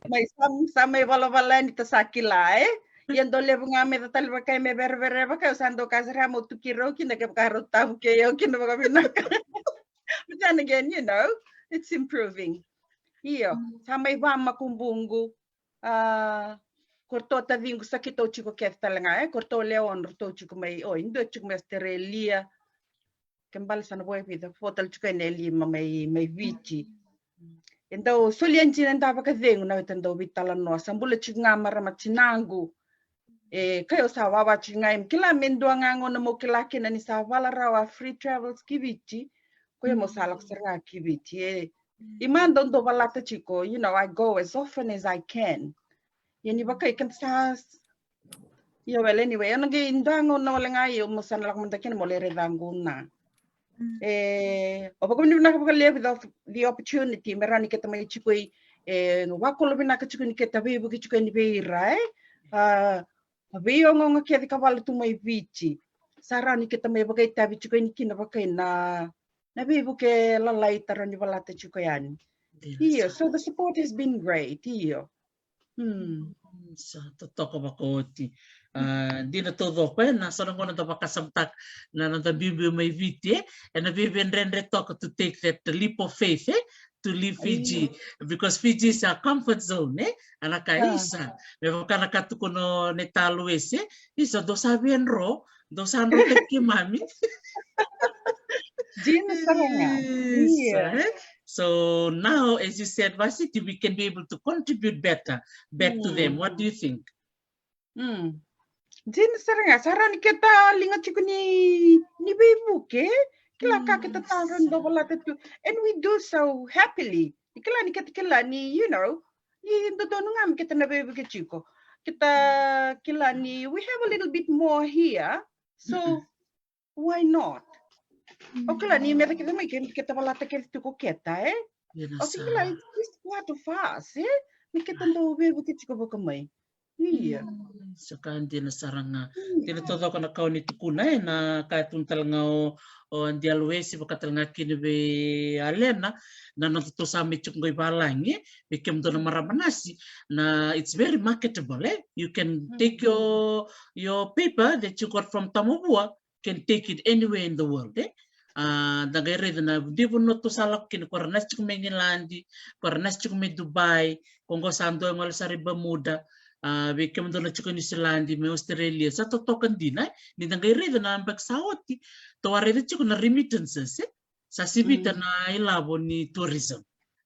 Mai sa, sa mai valavala yani ta sa kila, e? Ia dau levu ga meca tale vakai me verevere vakai, au sa dau kaya sara meu tuki rau kina kevaka rau tavu kei au kina vakavinaka. But then again, you know, it's improving. Io, sa mai vamakubuqu. A, ko ratou taciqu sa keitou tiko kece tale ga, e? Ko ratou lewe ono ratou tiko mai, o, e dua tiko mai Australia. Ke bale sa na vo e vica, vo tale tiko e na lima mai, mai Viti. E dau solia dina e dau vakacegu na weta dau veitalanoa. Sa bula tiko ga marama tinaqu. E, ka yau sa wawa tiko ga, e, kila me dua ga gauna meu kila kina ni sa vala rawa free travels ki Viti. Ko yau meu sa lako sara ga ki Viti, e. I mada au dau valata tiko, you know, I go as often as I can. Ia ni vakai keda sa, ia, well, anyway, au na qai dua gauna wale ga, ia, meu sa na lako mada kina meu lai raica qu na. E, au vakavinavinaka vakalevu the, the opportunity me rawa ni keta mai tiko i, e, vakolo vinaka tiko ni keta veivuke tiko yani vei ira, e. A, a veiogaoga kece ka vala tu mai Viti. Sa rawa ni keta mai vakaitavi tiko yani kina vakai na, na veivuke lalai ta rawa ni valata tiko yani. Io, so the support has been great, io. Hmm. Sa totoka vakaoti. A, dina taucoko, e, na so na gauna da vakasamataka na, na noda biubiu mai Viti, e, e na veiveidredre toka to take that leap of faith, e, to leave Fiji, because Fiji is a comfort zone, e, a na ka isa. Me vaka na ka tukuna o Neta Luesi, e, isa dou sa via dro, dou sa dro taki keimami. Dina sara ga. Isa, e? So now, as you said, Vasiti, we can be able to contribute better back to them. What do you think? Mm. Dina sara ga, sa rawa ni keta liga tiko ni, ni veivuke. Kila ka keta tara ni dau valata tu. And we do so happily. Kila ni keta kila ni, you know, ni dodonu ga me keta na veivuke tiko. Keta kila ni, we have a little bit more here. So, why not? O kila ni me keta mai keta valata keta tiko keta, e? O kila, it's just part of us, e? Me keta dau veivuke tiko vaka mai. Ia. Sa ka dina sara ga. Dina taucoko na ka o ni tukuna, e, na ka e tukuna tale ga o, o Adi Aluesi, vaka tale ga kina vei Alena, na noda tou sa mai tiko qo i valagi, e, vei kemudou na marama nasi, na, it's very marketable, e? You can take your, your paper that you got from Tamavua, can take it anywhere in the world, e? A, da qai raica na dui vanua tou sa lako kina, ko ira nasi tiko mai Igiladi, ko ira nasi tiko mai Dubai, ko qo sa dua e gole sara i Bermuda, a, vei kemudou na tiko i Niusiladi, mai Australia, sa totoka dina, e? Ni da qai raica na yabaki sa oti, tou a raica tiko na remittances, e? Sa sivita na ilavo ni tourism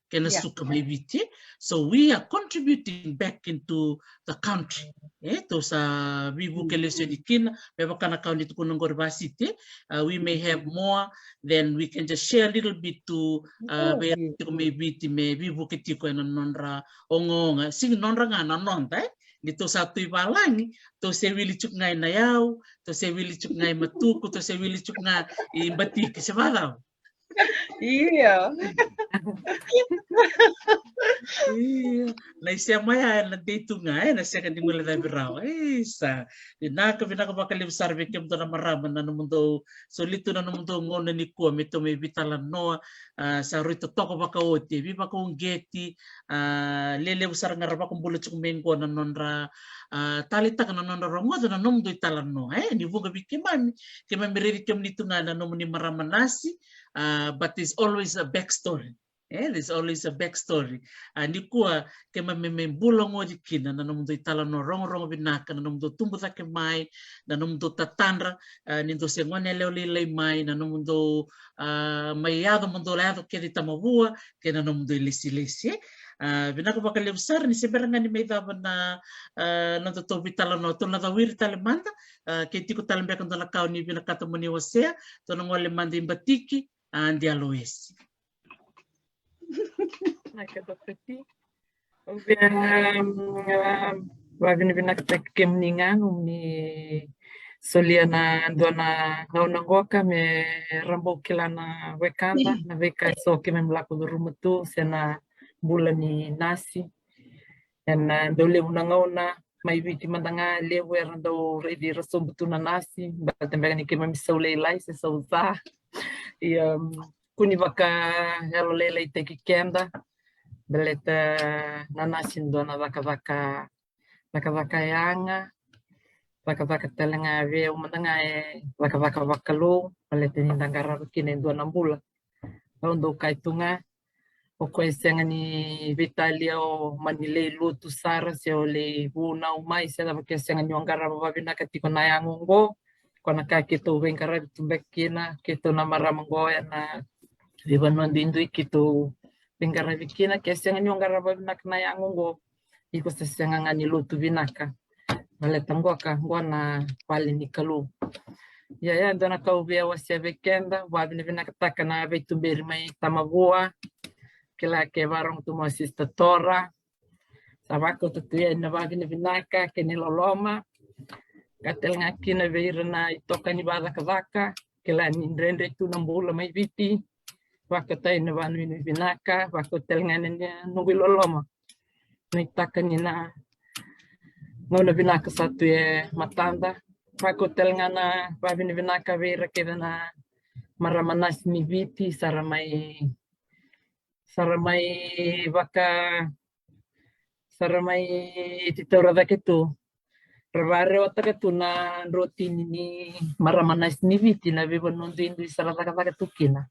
kei na suka mai Viti. So we are contributing back into the country. E, tou sa veivuke lesu yani kina, me vaka na ka o ni tukuna qori Vasiti. Uh, we may have more, then we can just share a little bit to, uh, vei ira tiko mai Viti me veivuke tiko ena nodra ogaoga. Sega ni nodra ga, na noda, e? Ni tou sa tu i valagi, tou se wili tiko ga i Nayau, tou se wili tiko ga i Matuku, tou se wili tiko ga i Batiki, se vacava? Io. Io. Na isema ya ena dei tu ga, ena sega ni guilecavi rawa. Isa. Vinaka, vinaka vakalevu sara vei kemudou na marama na nomudou soli tu na nomudou gauna nikua me tou mai veitalanoa. A, sa rui totoka vakaoti, e veivakauqeti, a, lelevu sara ga ra vakabula tiko mai qo na nodra, a, taleitaka na nodra rogoca na nomudou italanoa, e, ni vuqa vei keimami, keimami raici kemuni tu ga na nomuni marama nasi, Uh, but there's always a backstory. Eh, there's always a backstory. Uh, nikua keimami mai bula gori kina na nomudou italanoa rogorogo vinaka, na nomudou tubu cake mai, na nomudou tatadra, uh, ni dou se gone yalewa lailai mai, na nomudou, uh, mai yaco mo dou la yaco kece i Tamavua, kei na nomudou ilesilesi. Uh, vinaka vakalevu sara. Ni se bera ga ni mai cava na, uh, nodatou veitalanoa, tou na cawiri tale mada. Uh, ke tiko tale beka dua na ka o ni vinakata mo ni wasea, tou na gole mada i Batiki, a Adi Aloesi. Vinaka Doctor T. Au via, um, vavinavinakataki kemuni ga nomuni solia na dua na gauna qoka me ra bau kila na wekada na veika eso keimami lako curuma tu se na bula ni nasi. Ena dau levu na gauna mai Viti mada ga levu era dau raici ira sobu tu na nasi, baleta beka ni keimami sau lailai se sau ca. Ia, um, kua ni vakayalolailaitaki keda, baleta na nasi dua na cakacaka, cakacaka yaga, cakacaka tale ga vei au mada ga e cakacaka vakalou, baleta ni da qarava kina e dua na bula. Au dau kaya tu ga, o koya e sega ni veitalia o mani lai lotu sara se o lai vunau mai se cava, ke sega ni o qarava vavinaka tiko na yago oqo, ko na ka keitou veiqaravi tu beka kina keitou na marama oqo ena veivanua duidui keitou veiqaravi kina. Ke sega ni o qarava vavinaka na yago oqo, iko se sega ga ni lotu vinaka. Baleta qoka, qo na vale ni Kalou. Ia, ia, dua na ka au via wasea vei keda, vavinavinakataka na veituberi mai Tamavua. Kila ke varogo tu mo Sister Tora. Sa vakauta tu yani na vavinavinaka kei na iloloma. Ka tale ga kina vei ira na itokani vakacakacaka. Kila ni dredre tu na bula mai Viti. Vakauta yani na vavinavinaka, vakauta tale ga yani na noqu iloloma. Nuitaka ni na gauna vinaka sa tu e matada. Vakauta tale ga na vavinavinaka vei ira kece na marama nasi ni Viti, sa ra mai, sa ra mai vaka, sa ra mai titaura cake tu. Ra varewataka tu na drotini ni marama nasi ni Viti na veivanua duidui sa ra cakacaka tu kina.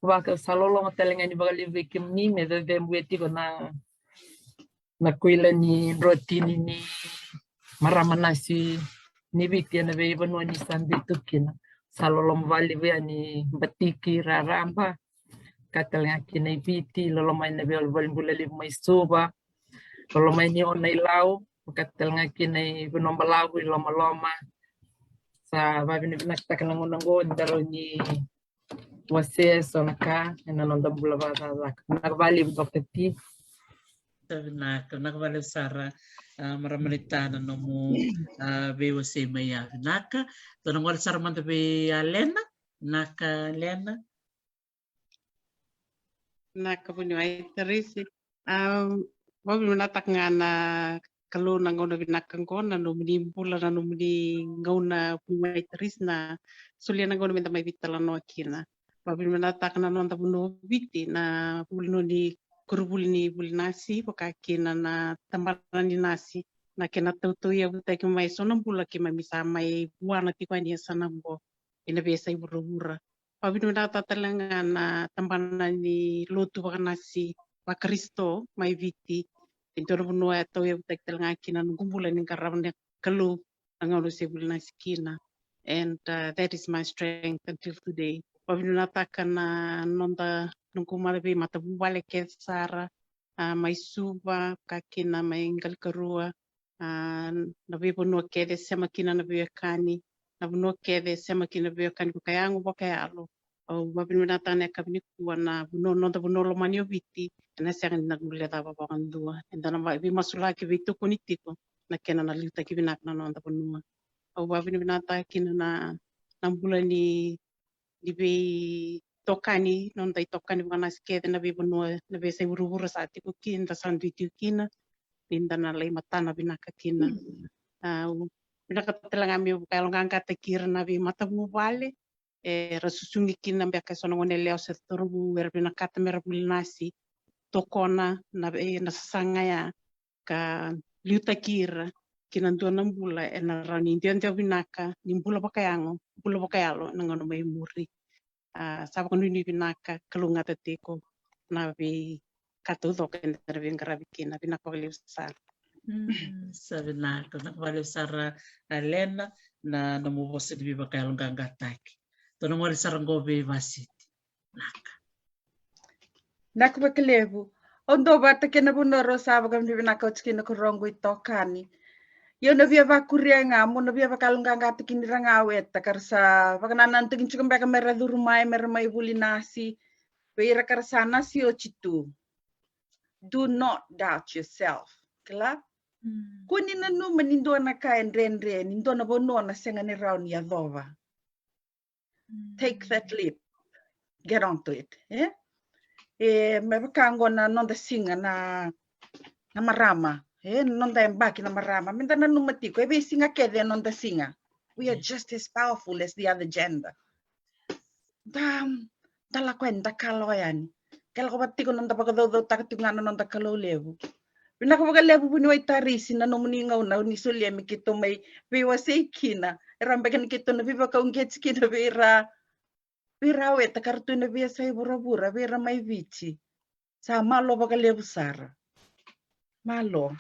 Vaka sa loloma tale ga ni vakalevu vei kemuni me cecebuya tiko na, na kuila ni drotini ni marama nasi ni Viti ena veivanua ni sa dui tu kina. Sa loloma vakalevu yani Batiki, raraba, ka tale ga kina i Viti, loloma yani na veivalebula levu mai Suva, loloma yani Ono-i-Lau, ka tale ga kina i Vanua Balavu, i Lomaloma. Sa vavinavinakataka na gauna oqo ni da rawa ni wasea eso na ka ena noda bula vakacakacaka. Vinaka vakalevu Doctor T. Sa vinaka, vinaka vakalevu sara, a, marama naita na nomu, a, veiwasei mai ya. Vinaka. Tou na gole sara mada vei Alena. Vinaka Alena. Vinaka vuniwai Tarisi. A, vavinavinakataka ga na Kalou na gauna vinaka oqo, na nomuni bula, na nomuni gauna vuniwai Tarisi, na solia na gauna meda mai veitalanoa kina. Vavinavinakataka na noda vanua o Viti, na vuli noni koronivuli ni vuli nasi, vaka kina na tabana ni nasi, na kena tautauyavutaki mai eso na bula keimami sa mai vuana tiko yani e yasana oqo ena veiyasai vuravura. Vavinavinakataka tale ga na tabana ni lotu vakanasi vaKarisito mai Viti. E dua na vanua e tauyavutaki tale ga kina noqu bula ni qarava na Kalou na gauna se vuli nasi kina. And, uh, that is my strength until today. Vavinavinakataka na noda, noqu mata, veimatavuvale kece sara, a, mai Suva, ka kina mai Qalikarua, a, na veivanua kece sema kina na veiwekani, na vanua kece sema kina na veiwekani vakayago, vakayalo. Au vavinavinakataka na yakavi nikua na vanua, noda vanua lomani o Viti, ena sega ni na guilecava vakadua. Eda na veimasulaki, veitokoni tiko na kena na liutaki vinaka na noda vanua. Au vavinavinakataka kina na, na bula ni ni veitokani, noda itokani vakanasi kece na veivanua, na veiyasai vuravura sa tiko kina, da sa dui tiko kina, ni da na lai matana vinaka kina. A, au vinakata tale ga meu vakayaloqaqataki ira na veimatavuvale era susugi kina beka eso na gone yalewa se cauravou era vinakata mera vuli nasi, tokona na, e, na sasaga ya, ka liutaki ira ki na dua na bula ena rawa ni dewadewa vinaka, ni bula vakayago, bula vakayalo ena gauna mai muri. A, sa vakanuinui vinaka, kalougata tiko na veika taucoko eda na veiqaravi kina. Vinaka vakalevu sara. Mm, sa vinaka, vinaka vakalevu sara, a, Lena, na nomu vosa ni veivakayaloqaqataki. Tou na gole sara qo vei Vasiti. Vinaka. Vinaka vakalevu. Au dua vata kei na vanua rau sa vakavinavinaka oti kina ko Rogo i Tokani. Ia au na via vakuria ga mo na via vakayaloqaqataki ni ra ga weta ka ra sa vakanananutaki tiko beka me ra curu mai, me ra mai vuli nasi. Vei ira ka ra sa nasi oti tu. Do not doubt yourself. Kila? Kua ni nanuma ni dua na ka e dredre, ni dua na vanua na sega ni rawa ni yacova. Take that leap. Get onto it. E? E, me vaka qo na noda siga na, na marama. E, na noda yabaki na marama. Meda nanuma tiko, e veisiga kece e noda siga. We are just as powerful as the other gender. Da, da lako yani, da kalawa yani. Ke lako vata tiko na noda vakacaucautaka tiko ga na noda Kalou levu. Vinaka vakalevu vuniwai Tarisi na nomuni gauna ni solia me keitou mai veiwasei kina. Era beka ni keitou na veivakauqeti kina vei ira, vei ira weta ka ra tu ena veiyasai vuravura, vei ira mai Viti. Sa malo vakalevu sara. Malo.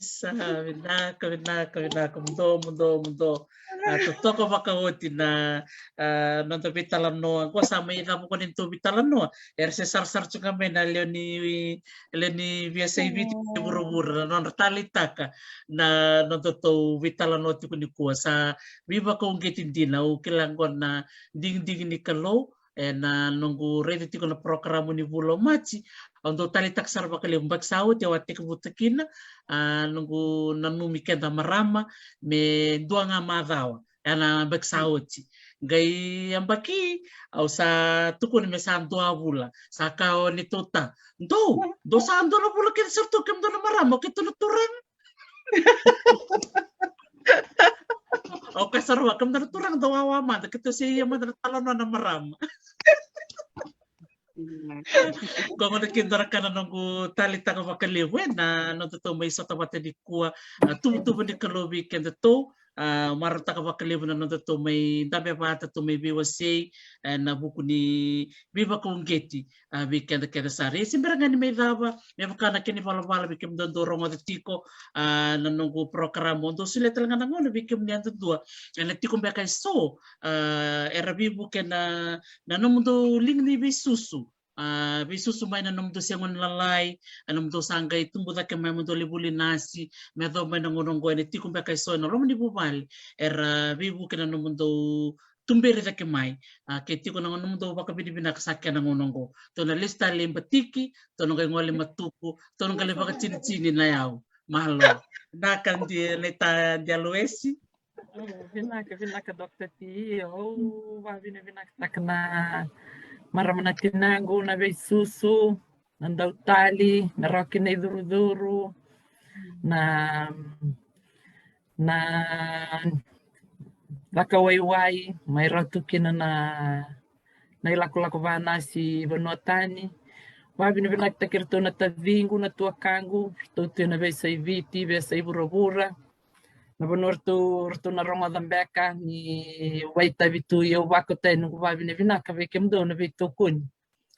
Sa vinaka, vinaka, vinaka, muduo, muduo, muduo. A, totoka vakaoti na, a, noda veitalanoa. Qo sa mai cava qo ni tou veitalanoa. Era se sarasara tu ga mai na lewe ni, lewe ni veiyasai Viti, vuravura, na nodra taleitaka na nodatou veitalanoa tiko nikua. Sa veivakauqeti dina, au kila qo na digidigi ni Kalou, ena noqu raica tiko na porokaramu ni vula o Maji, au dau taleitaka sara vakalevu. Yabaki sa oti au a tekivuta kina, a, noqu nanumi keda marama me dua ga macawa ena yabaki sa oti. Qai yabaki au sa tukuna me sa dua vula, sa kaya o neitou ta, dou, dou sa dua na vula kece sara tu kemudou na marama, o keitou na turaga. Au kaya sara vua, kemudou na turaga dou wawa mada, keitou se ia mada na talanoa na marama. Qo gona kina dua na ka na noqu taleitaka vakalevu ena nodatou mai sota vata nikua, a, tuvatuva ni Kalou vei kedatou. A, marautaka vakalevu na nodatou mai dabe vata, tou mai veiwasei ena vuku ni veivakauqeti, a, vei keda kece sara. Ia se bera ga ni mai cava, me vaka na kena ivalavala vei kemudou dou rogoca tiko, a, na noqu porokaramu, au dau solia tale ga na gauna vei kemuni yadudua ena tiko beka eso, a, era veivuke na, na nomudou liga ni veisusu. A, veisusu mai na nomudou se gone lalai, a, nomudou sa qai tubu cake mai mo dou lai vuli nasi, me yacova mai na gauna oqo ena tiko beka eso ena loma ni vuvale era veivuke na nomudou tuberi cake mai. A, ke tiko na nomudou vakavinavinaka sa kena gauna oqo. Tou na lesu tale i batiki, tou na qai gole matuku, tou na qai lai vakacinicinitini na yau. Malo. Vinaka dia, na ita dia Loesi. O, vinaka, vinaka Doctor T. Au vavinavinakataka na marama na tinaqu, na veisusu, na dautali, na rawa kina icurucuru, na, na caka waiwai, mai rawa tu kina na, na ilakolako vanasi vanua tani. Vavinavinakataki iratou na taciqu, na tuakaqu, ratou tu ena veiyasai Viti, veiyasai vuravura. Na vanua ratou, ratou na rogoca beka niu vakaitavi tu, ia au vakauta yani noqu vavinavinaka vei kemudou na veitokoni.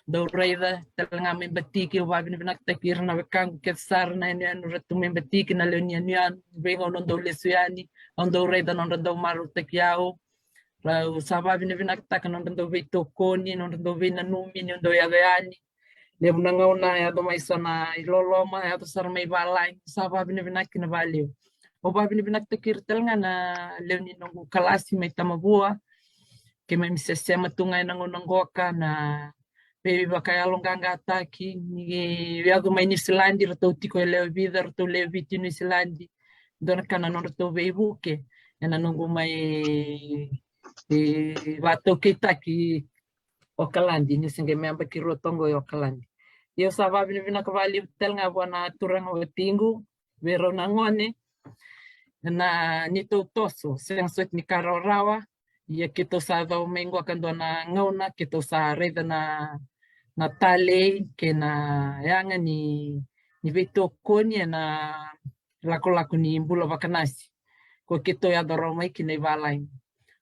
Dou raica tale ga mai batiki, au vavinavinakataki ira na wekaqu kece sara, na yanuyanu ratou mai batiki, na lewe ni yanuyanu, veigauna au dau lesu yani, au dau raica nodra dau marautaki au. Rau sa vavinavinakataka nodra dau veitokoni, nodra dau veinanumi niu dau yaco yani. Levu na gauna yaco mai so na iloloma, yaco sara mai valagi, sa vavinavinaka kina valevu. Au vavinavinakataki ira tale ga na lewe ni noqu kalasi mai Tamavua. Keimami sesema tu ga ena gauna qoka na veivakayaloqaqataki ni yaco mai Niusiladi, ratou tiko e lewe vica, ratou lewe vitu i Niusiladi. Dua na ka na nodratou veivuke ena noqu mai, e, vakataukeitaki Okaladi, niu se qai mai yabaki rua toka qo i Okaladi. Ia au sa vavinavinaka vakalevu tale ga vua na turaga watiqu, vei rau na gone, na neitou toso, sega soti ni ka rawarawa. Ia keitou sa cau mai qoka dua na gauna, keitou sa raica na, na talei kei na yaga ni, ni veitokoni ena lakolako ni bula vakanasi. Ko keitou yaco rawa mai kina i valagi.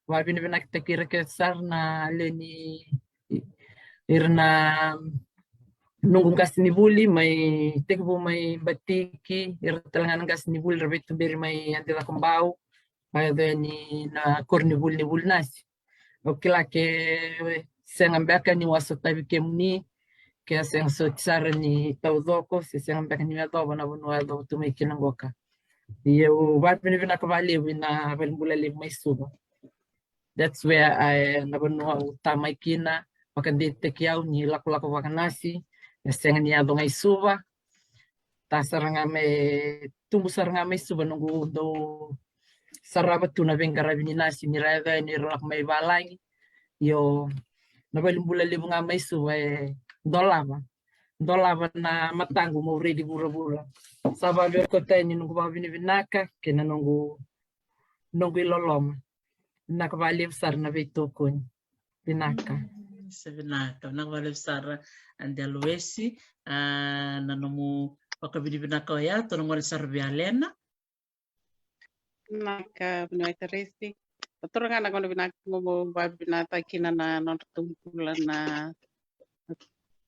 Vakavinavinakataki ira kece sara na lewe ni, ira na noqu qasenivuli mai tekivu mai Batiki, ira tale ga na qasenivuli ra veituberi mai Yadi Cakobau, vakayaco yani na koronivuli ni Vulinasi. Au kila ke sega beka niu a sotavi kemuni, ke a sega soti sara ni taucoko, se sega beka niu yacova na vanua au yacova tu mai kina qoka. Ia au vakavinavinaka vakalevu ina valenibula levu mai Suva. That's where I, na vanua au ta mai kina, vakadeitaki au ni lakolako vakanasi, e sega ni yaco ga i Suva. Ta sara ga mai, tubu sara ga mai Suva noqu dau sarava tu na veiqaravi ni nasi ni ra yaco yani ra lako mai valagi. Io, na valenibula levu ga mai Suva e dolava. Dolava na mataqu meu raici vuravura. Sa vakaveikauta yani noqu vakavinavinaka kei na noqu, noqu iloloma. Vinaka vakalevu sara na veitokoni. Vinaka. Mm, sa vinaka. Vinaka vakalevu sara Adi Aloesi. A, na nomu vakavinavinaka oya, tou na gole sara vei Alena. Vinaka, vinaka Teresi. Tou na gauna vinaka, au vakavinavinaka kina na nodratou bula na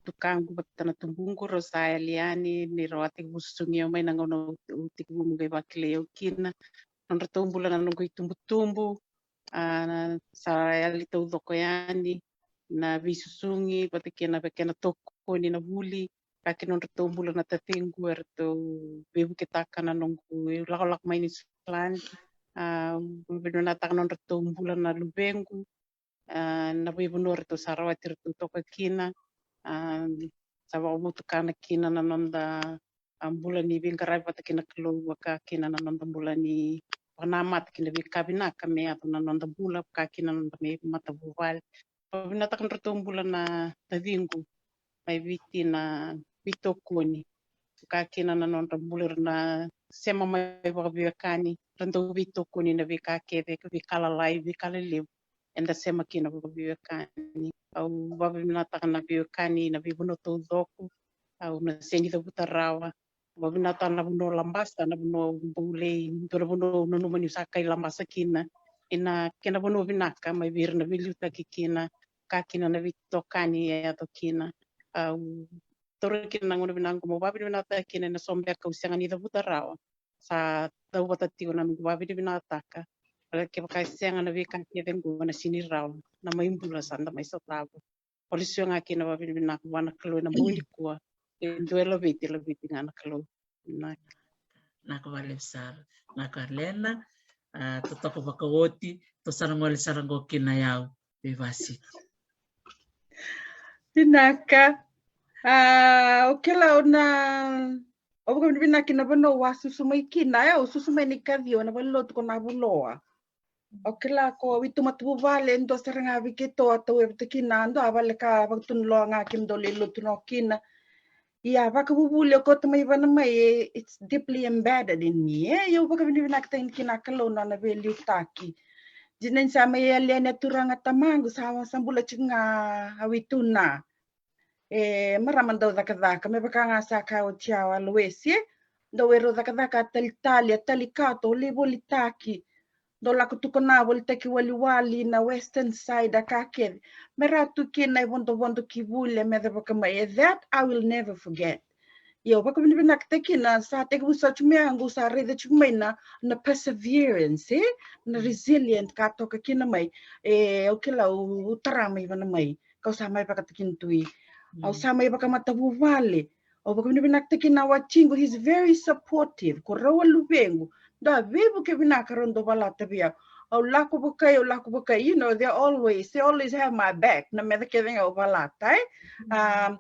tukaqu vata na tubuqu, rau sa yali yani, ni rau a tekivu susugi au mai na gauna au tekivu meu qai vakilai au kina. Nodratou bula na noqu itubutubu, a, sa yali taucoko yani na veisusugi vata kei na vei kena tokoni na vuli, ka kei nodratou bula na taciqu eratou veivuketaka na noqu lakolako mai Niusiladi. A, vakavinavinakataka nodratou bula na luvequ, a, na veivanua ratou sa rawati ratou toka kina. A, sa vakavotukana kina na noda, a, bula ni veiqaravi vata kei na Kalou, vaka kina na noda bula ni vakanamata kina veika vinaka me yaco na noda bula, vaka kina na noda mai matavuvale. Vakavinavinakataka nodratou bula na taciqu mai Viti na veitokoni, vaka kina na nodra bula era na sema mai vakaveiwekani, ra dau veitokoni na veika kece, veika lalai, veika lelevu eda sema kina vakaveiwekani. Au vakavinavinakataka na veiwekani na veivanua taucoko, au na sega ni cavuta rawa. Vakavinavinakataka na vanua o Labasa, na vanua au bau lai, dua na vanua au nanuma niu sa kai Labasa kina, ena kena vanua vinaka mai vei ira na veiliutaki kina, ka kina na veitokani e yaco kina. Au taura kina na gauna vinaka qo meu vakavinavinakataka kina ena so beka au sega ni cavuta rawa, sa tauvata tiko na noqu vakavinavinakataka. Kevaka e sega na veika kece qo, na sega ni rawa na mai bula sa da mai sotava. Au lesu ga kina vakavinavinaka vua na Kalou ena bogi nikua. E dua e laveti, e laveti ga na Kalou. Vinaka. Vinaka vakalevu sara. Vinaka Alena. A, totoka vakaoti, tou sa na gole sara qo kina o yau vei Vasiti. Vinaka. A, au kila au na, au vakavinavinaka kina vanua au a susu mai kina, e, au susu mai na ikaciwa na valenilotu ko Navuloa. Au kila ko au i tu matavuvale, e dua sara ga vei keitou a tauyavu kina, dua a vale ka vakatunuloa ga kina, dau lai lotu no kina. Ia, vakavuvuli au kauta mai vana mai, e, it's deeply embedded in me, e, ia au vakavinavinakataka kina na Kalou na nona veiliutaki. Dina ni sa mai yali yani a turaga tamaqu, sa, sa bula tiko ga au i tu na. E, marama dau cakacaka, me vaka ga sa kaya oti o Aloesi, e, dau e rau cakacaka a talitali, a talikato, lai volitaki. Dau lako tu ko na volitaki waliwali na Western side, a ka kece. Me ra tu kina e vodovodo ki vuli, me caka vaka mai. E, that I will never forget. Ia au vakavinavinakataka kina, sa tekivu sa tu mai, qo sa raica tu mai na, na perseverance, e? Na resilient ka toka kina mai. E, au kila au, au tara mai vana mai. Kau sa mai vakatakina tu i. Au sa mai vakamatavuvale. Au vakavinavinakataka kina na watiqu, he's very supportive. Ko rau a luvequ. Dau veivuke vinaka rau dau valata vei au. Au lako vakai, au lako vakai. You know, they always, they always have my back. Na meca kece ga au valata, e? Um,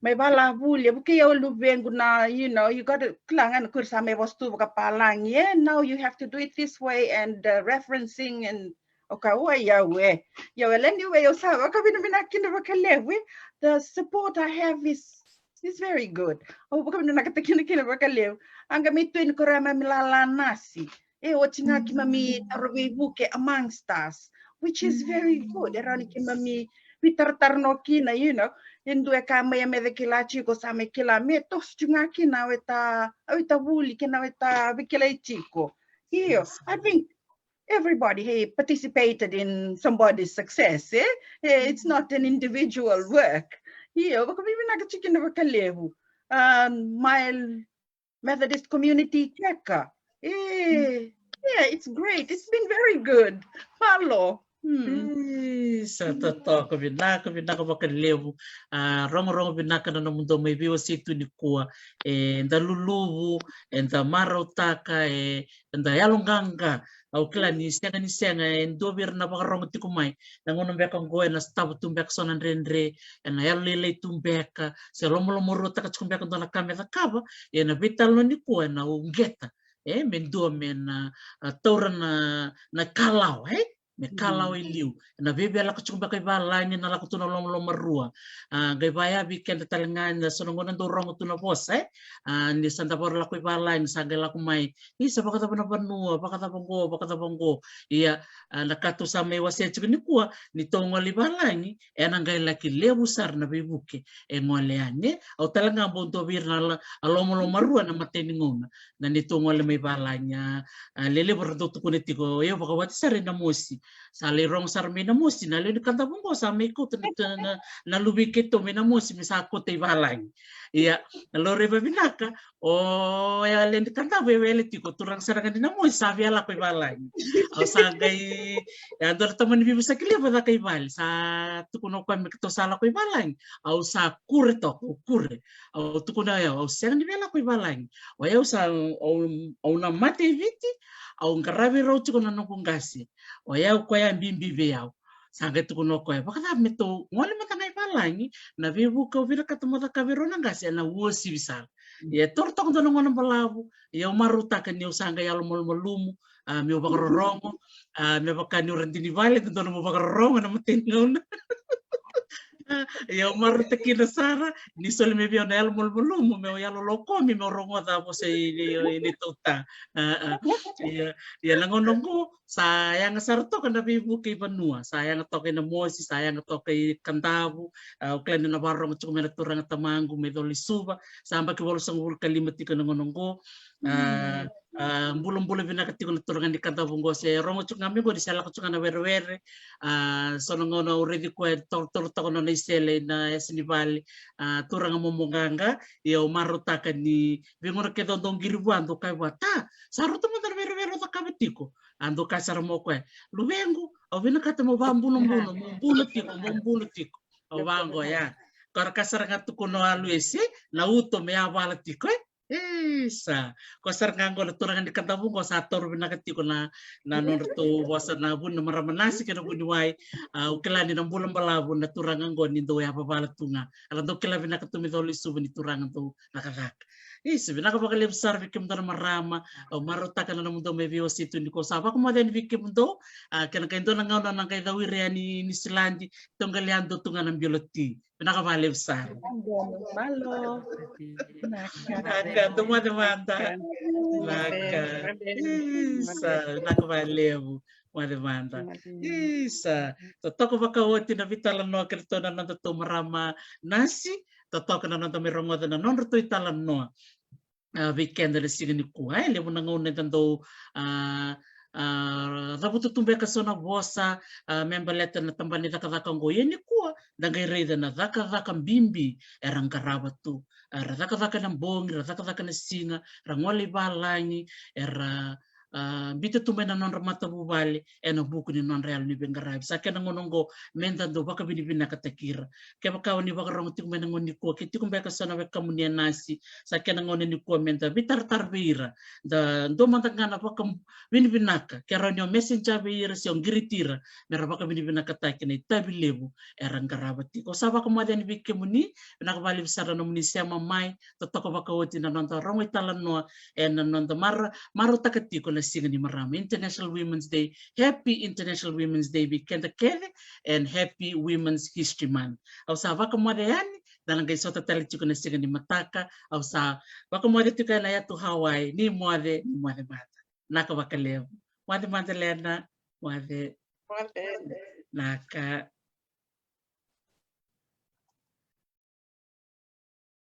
mai valavuli, e vukei au luvequ na, you know, you gotta, kila ga na ko ira sa mai vosa tu vakapalagi, e? Now you have to do it this way and, uh, referencing and Okay, oi, au e. Ia, well, anyway, au sa vakavinavinaka kina vakalevu, e. The support I have is, is very good. Au vakavinavinakataka kina, kina vakalevu. A qai mai tu yani ko ira na keimami lala nasi. E oti ga keimami taro veivuke amongst us, which is very good. E rawa ni keimami veitaratara no kina, you know. E dua e kaya mai, a meca kila tiko, sa mai kila, me toso tu ga kina, au e ta, au e ta vuli kina, au e ta veikilai tiko. Io, I think everybody he participated in somebody's success, eh? Eh, it's not an individual work. Io, vakavinavinaka tiko kina vakalevu. Ah, Mild Methodist Community Keka. Eh, yeah, it's great. It's been very good. Malo. Hmm. Isa, totoka, vinaka, vinaka vakalevu. Ah, rogorogo vinaka na nomudou mai veiwasei tu nikua. Eda luluvu, eda marautaka, eda yaloqaqa. Au kila ni sega ni sega e dua vei ira na vakarogo tiko mai. Na gauna beka oqo ena sotava tu beka so na dredre, ena yalolailai tu beka, se lomalomaruataka tiko beka dua na ka me cakava, ia na veitalanoa nikua ena uqeta, e, me dua me na, ah, taura na, na kalawa, e, me kalawa i liu. Ena veiveilako tiko beka i valagi, na lako tu na lomalomarua. Ah, qai vaya vei keda tale ga na so na gauna dau rogo tu na vosa, e, ah, ni sa da vakarau lako i valagi, sa qai lako mai, isa, vakacava na vanua, vakacava qo, vakacava qo. Ia, ah, na ka tou sa mai wasea tiko nikua, ni tou gole i valagi, ena qai laki levu sara na veivuke e gole yani. Au tale ga bau dua vei ira na la-, a lomalomarua na matai ni gauna na neitou gole mai valagi. Ah, lelevu era dau tukuna tiko, o yau vakawati sara i Namosi. Sa lai rogo sara mai Namosi, na lewe ni Kadavu oqo sa mai kauta na, na, na luve i keitou mai Namosi me sa kauta i valagi. Ia, na laurai vavinaka, o yau lewe ni Kadavu e wele tiko, turaga sara ga ni Namosi sa via lako i valagi. Au sa qai, e a dua na tamani veivosaki levu a caka i vale, sa tukuna o koya me keitou sa lako i valagi. Au sa kure toka, au kure. Au tukuna o yau, au sega ni via lako i valagi. O yau sa, au, au na mate i Viti, au qaravi rau tiko na noqu qase. O yau koya bibi vei au. Sa qai tukuna o koya, vakacava me tou gole mada ga i valagi, na veivuke au vinakata mo cakava vei rau na qase ena uasivi sara. Ia e toro toka dua na gauna balavu, ia au marautaka ni au sa qai yalomalumalumu, ah, meu vakarorogo, ah, me vaka niu radini vale, dodonu meu vakarorogo ena matai ni gauna. Ah, ia au marautaka kina sara ni soli mai vei au na yalomalumalumu, meu yalolokomi, meu rogoca a vosa i, i, i neitou ta. Ah, ah. Ia, ia na gauna oqo, sa yaga sara toka na veivuke i vanua, sa yaga toka i Namosi, sa yaga toka i Kadavu. Ah, au kila ni na vakarogo tiko mai na turaga tamaqu mai Colisuva, sa yabaki walusagavulu ka lima tiko na gauna oqo. Ah, ah, bulabula vinaka tiko na turaga ni Kadavu oqo, se rogo tiko ga mai oqo ni se lako tiko ga na werewere. Ah, so na gauna au raici koya e torotoro toka na nona isele ena yasa ni vale. Ah, turaga momo qaqa, ia au marautaka ni veigauna kece au dau qiri vua, dau kaya vua, ta, sa rauta mada na werewere au cakava tiko. A dau kaya sara mai o koya, luvequ, au vinakata mo vakabunabuna, mo buna tiko, mo buna tiko. Au vaqo ya. Koya ra ka sara ga tukuna o Aluese, na uto me yavala tiko, e. Isa, koya sara ga qo na turaga ni Kadavu qo sa taura vinaka tiko na, na nodratou vosa na vu ni marama Nasi kei na vuniwai. Ah, au kila ni na bula balavu na turaga qo ni dau yavavala tu ga. Era dau kila vinaka tu mai Colisuva ni turaga dau cakacaka. Isa, vinaka vakalevu sara vei kemudou na marama. Au marautaka na nomudou mai veiwasei tu nikua, sa vakamoce yani vei kemudou. Ah, kena qai dua na gauna na qai cau ira yani i Niusiladi, tou qai lai yadua tu ga na bilo ti. Vinaka vakalevu sara. Malo. Vinaka, dou moce mada. Vinaka. Isa, vinaka vakalevu. Moce mada. Isa, totoka vakaoti na veitalanoa kei ratou na nodatou marama Nasi. Totoka na noda mai rogoca na nodratou italanoa. Ah, vei keda na siga nikua, e levu na gauna eda dau, ah, ah, cavuta tu beka so na vosa, ah, me baleta na tabana ni cakacaka oqo. Ia nikua da qai raica na cakacaka bibi era qarava tu. Ah, ra cakacaka na bogi, ra cakacaka na siga, ra gole i valagi, era, ah, biuta tu mai na nodra matavuvale ena vuku ni nodra yalo ni veiqaravi. Sa kena gauna oqo meda dau vakavinavinakataki ira. Kevaka o ni vakarogo tiko mai na gauna nikua, ke tiko beka so na wekamuni e Nasi, sa kena gauna nikua meda veitaratara vei ira. Da dua mada ga na vakavinavinaka, ke rawa ni o messenger vei ira se o qiriti ira, me ra vakavinavinakataki na itavi levu era qarava tiko. Sa vakamoce yani vei kemuni, vinaka vakalevu sara na nomuni sema mai. Totoka vakaoti na noda rogo italanoa ena noda mara, marautaka tiko na siga ni marama, International Women's Day. Happy International Women's Day vei keda kece, and happy Women's History Month. Au sa vakamoce yani, da na qai sota tale tiko na siga ni mataka. Au sa vakamoce tiko ena yatu Hawaii. Ni moce, ni moce mada. Naka vakalevu. Moce mada Lena. Moce. Moce. Naka.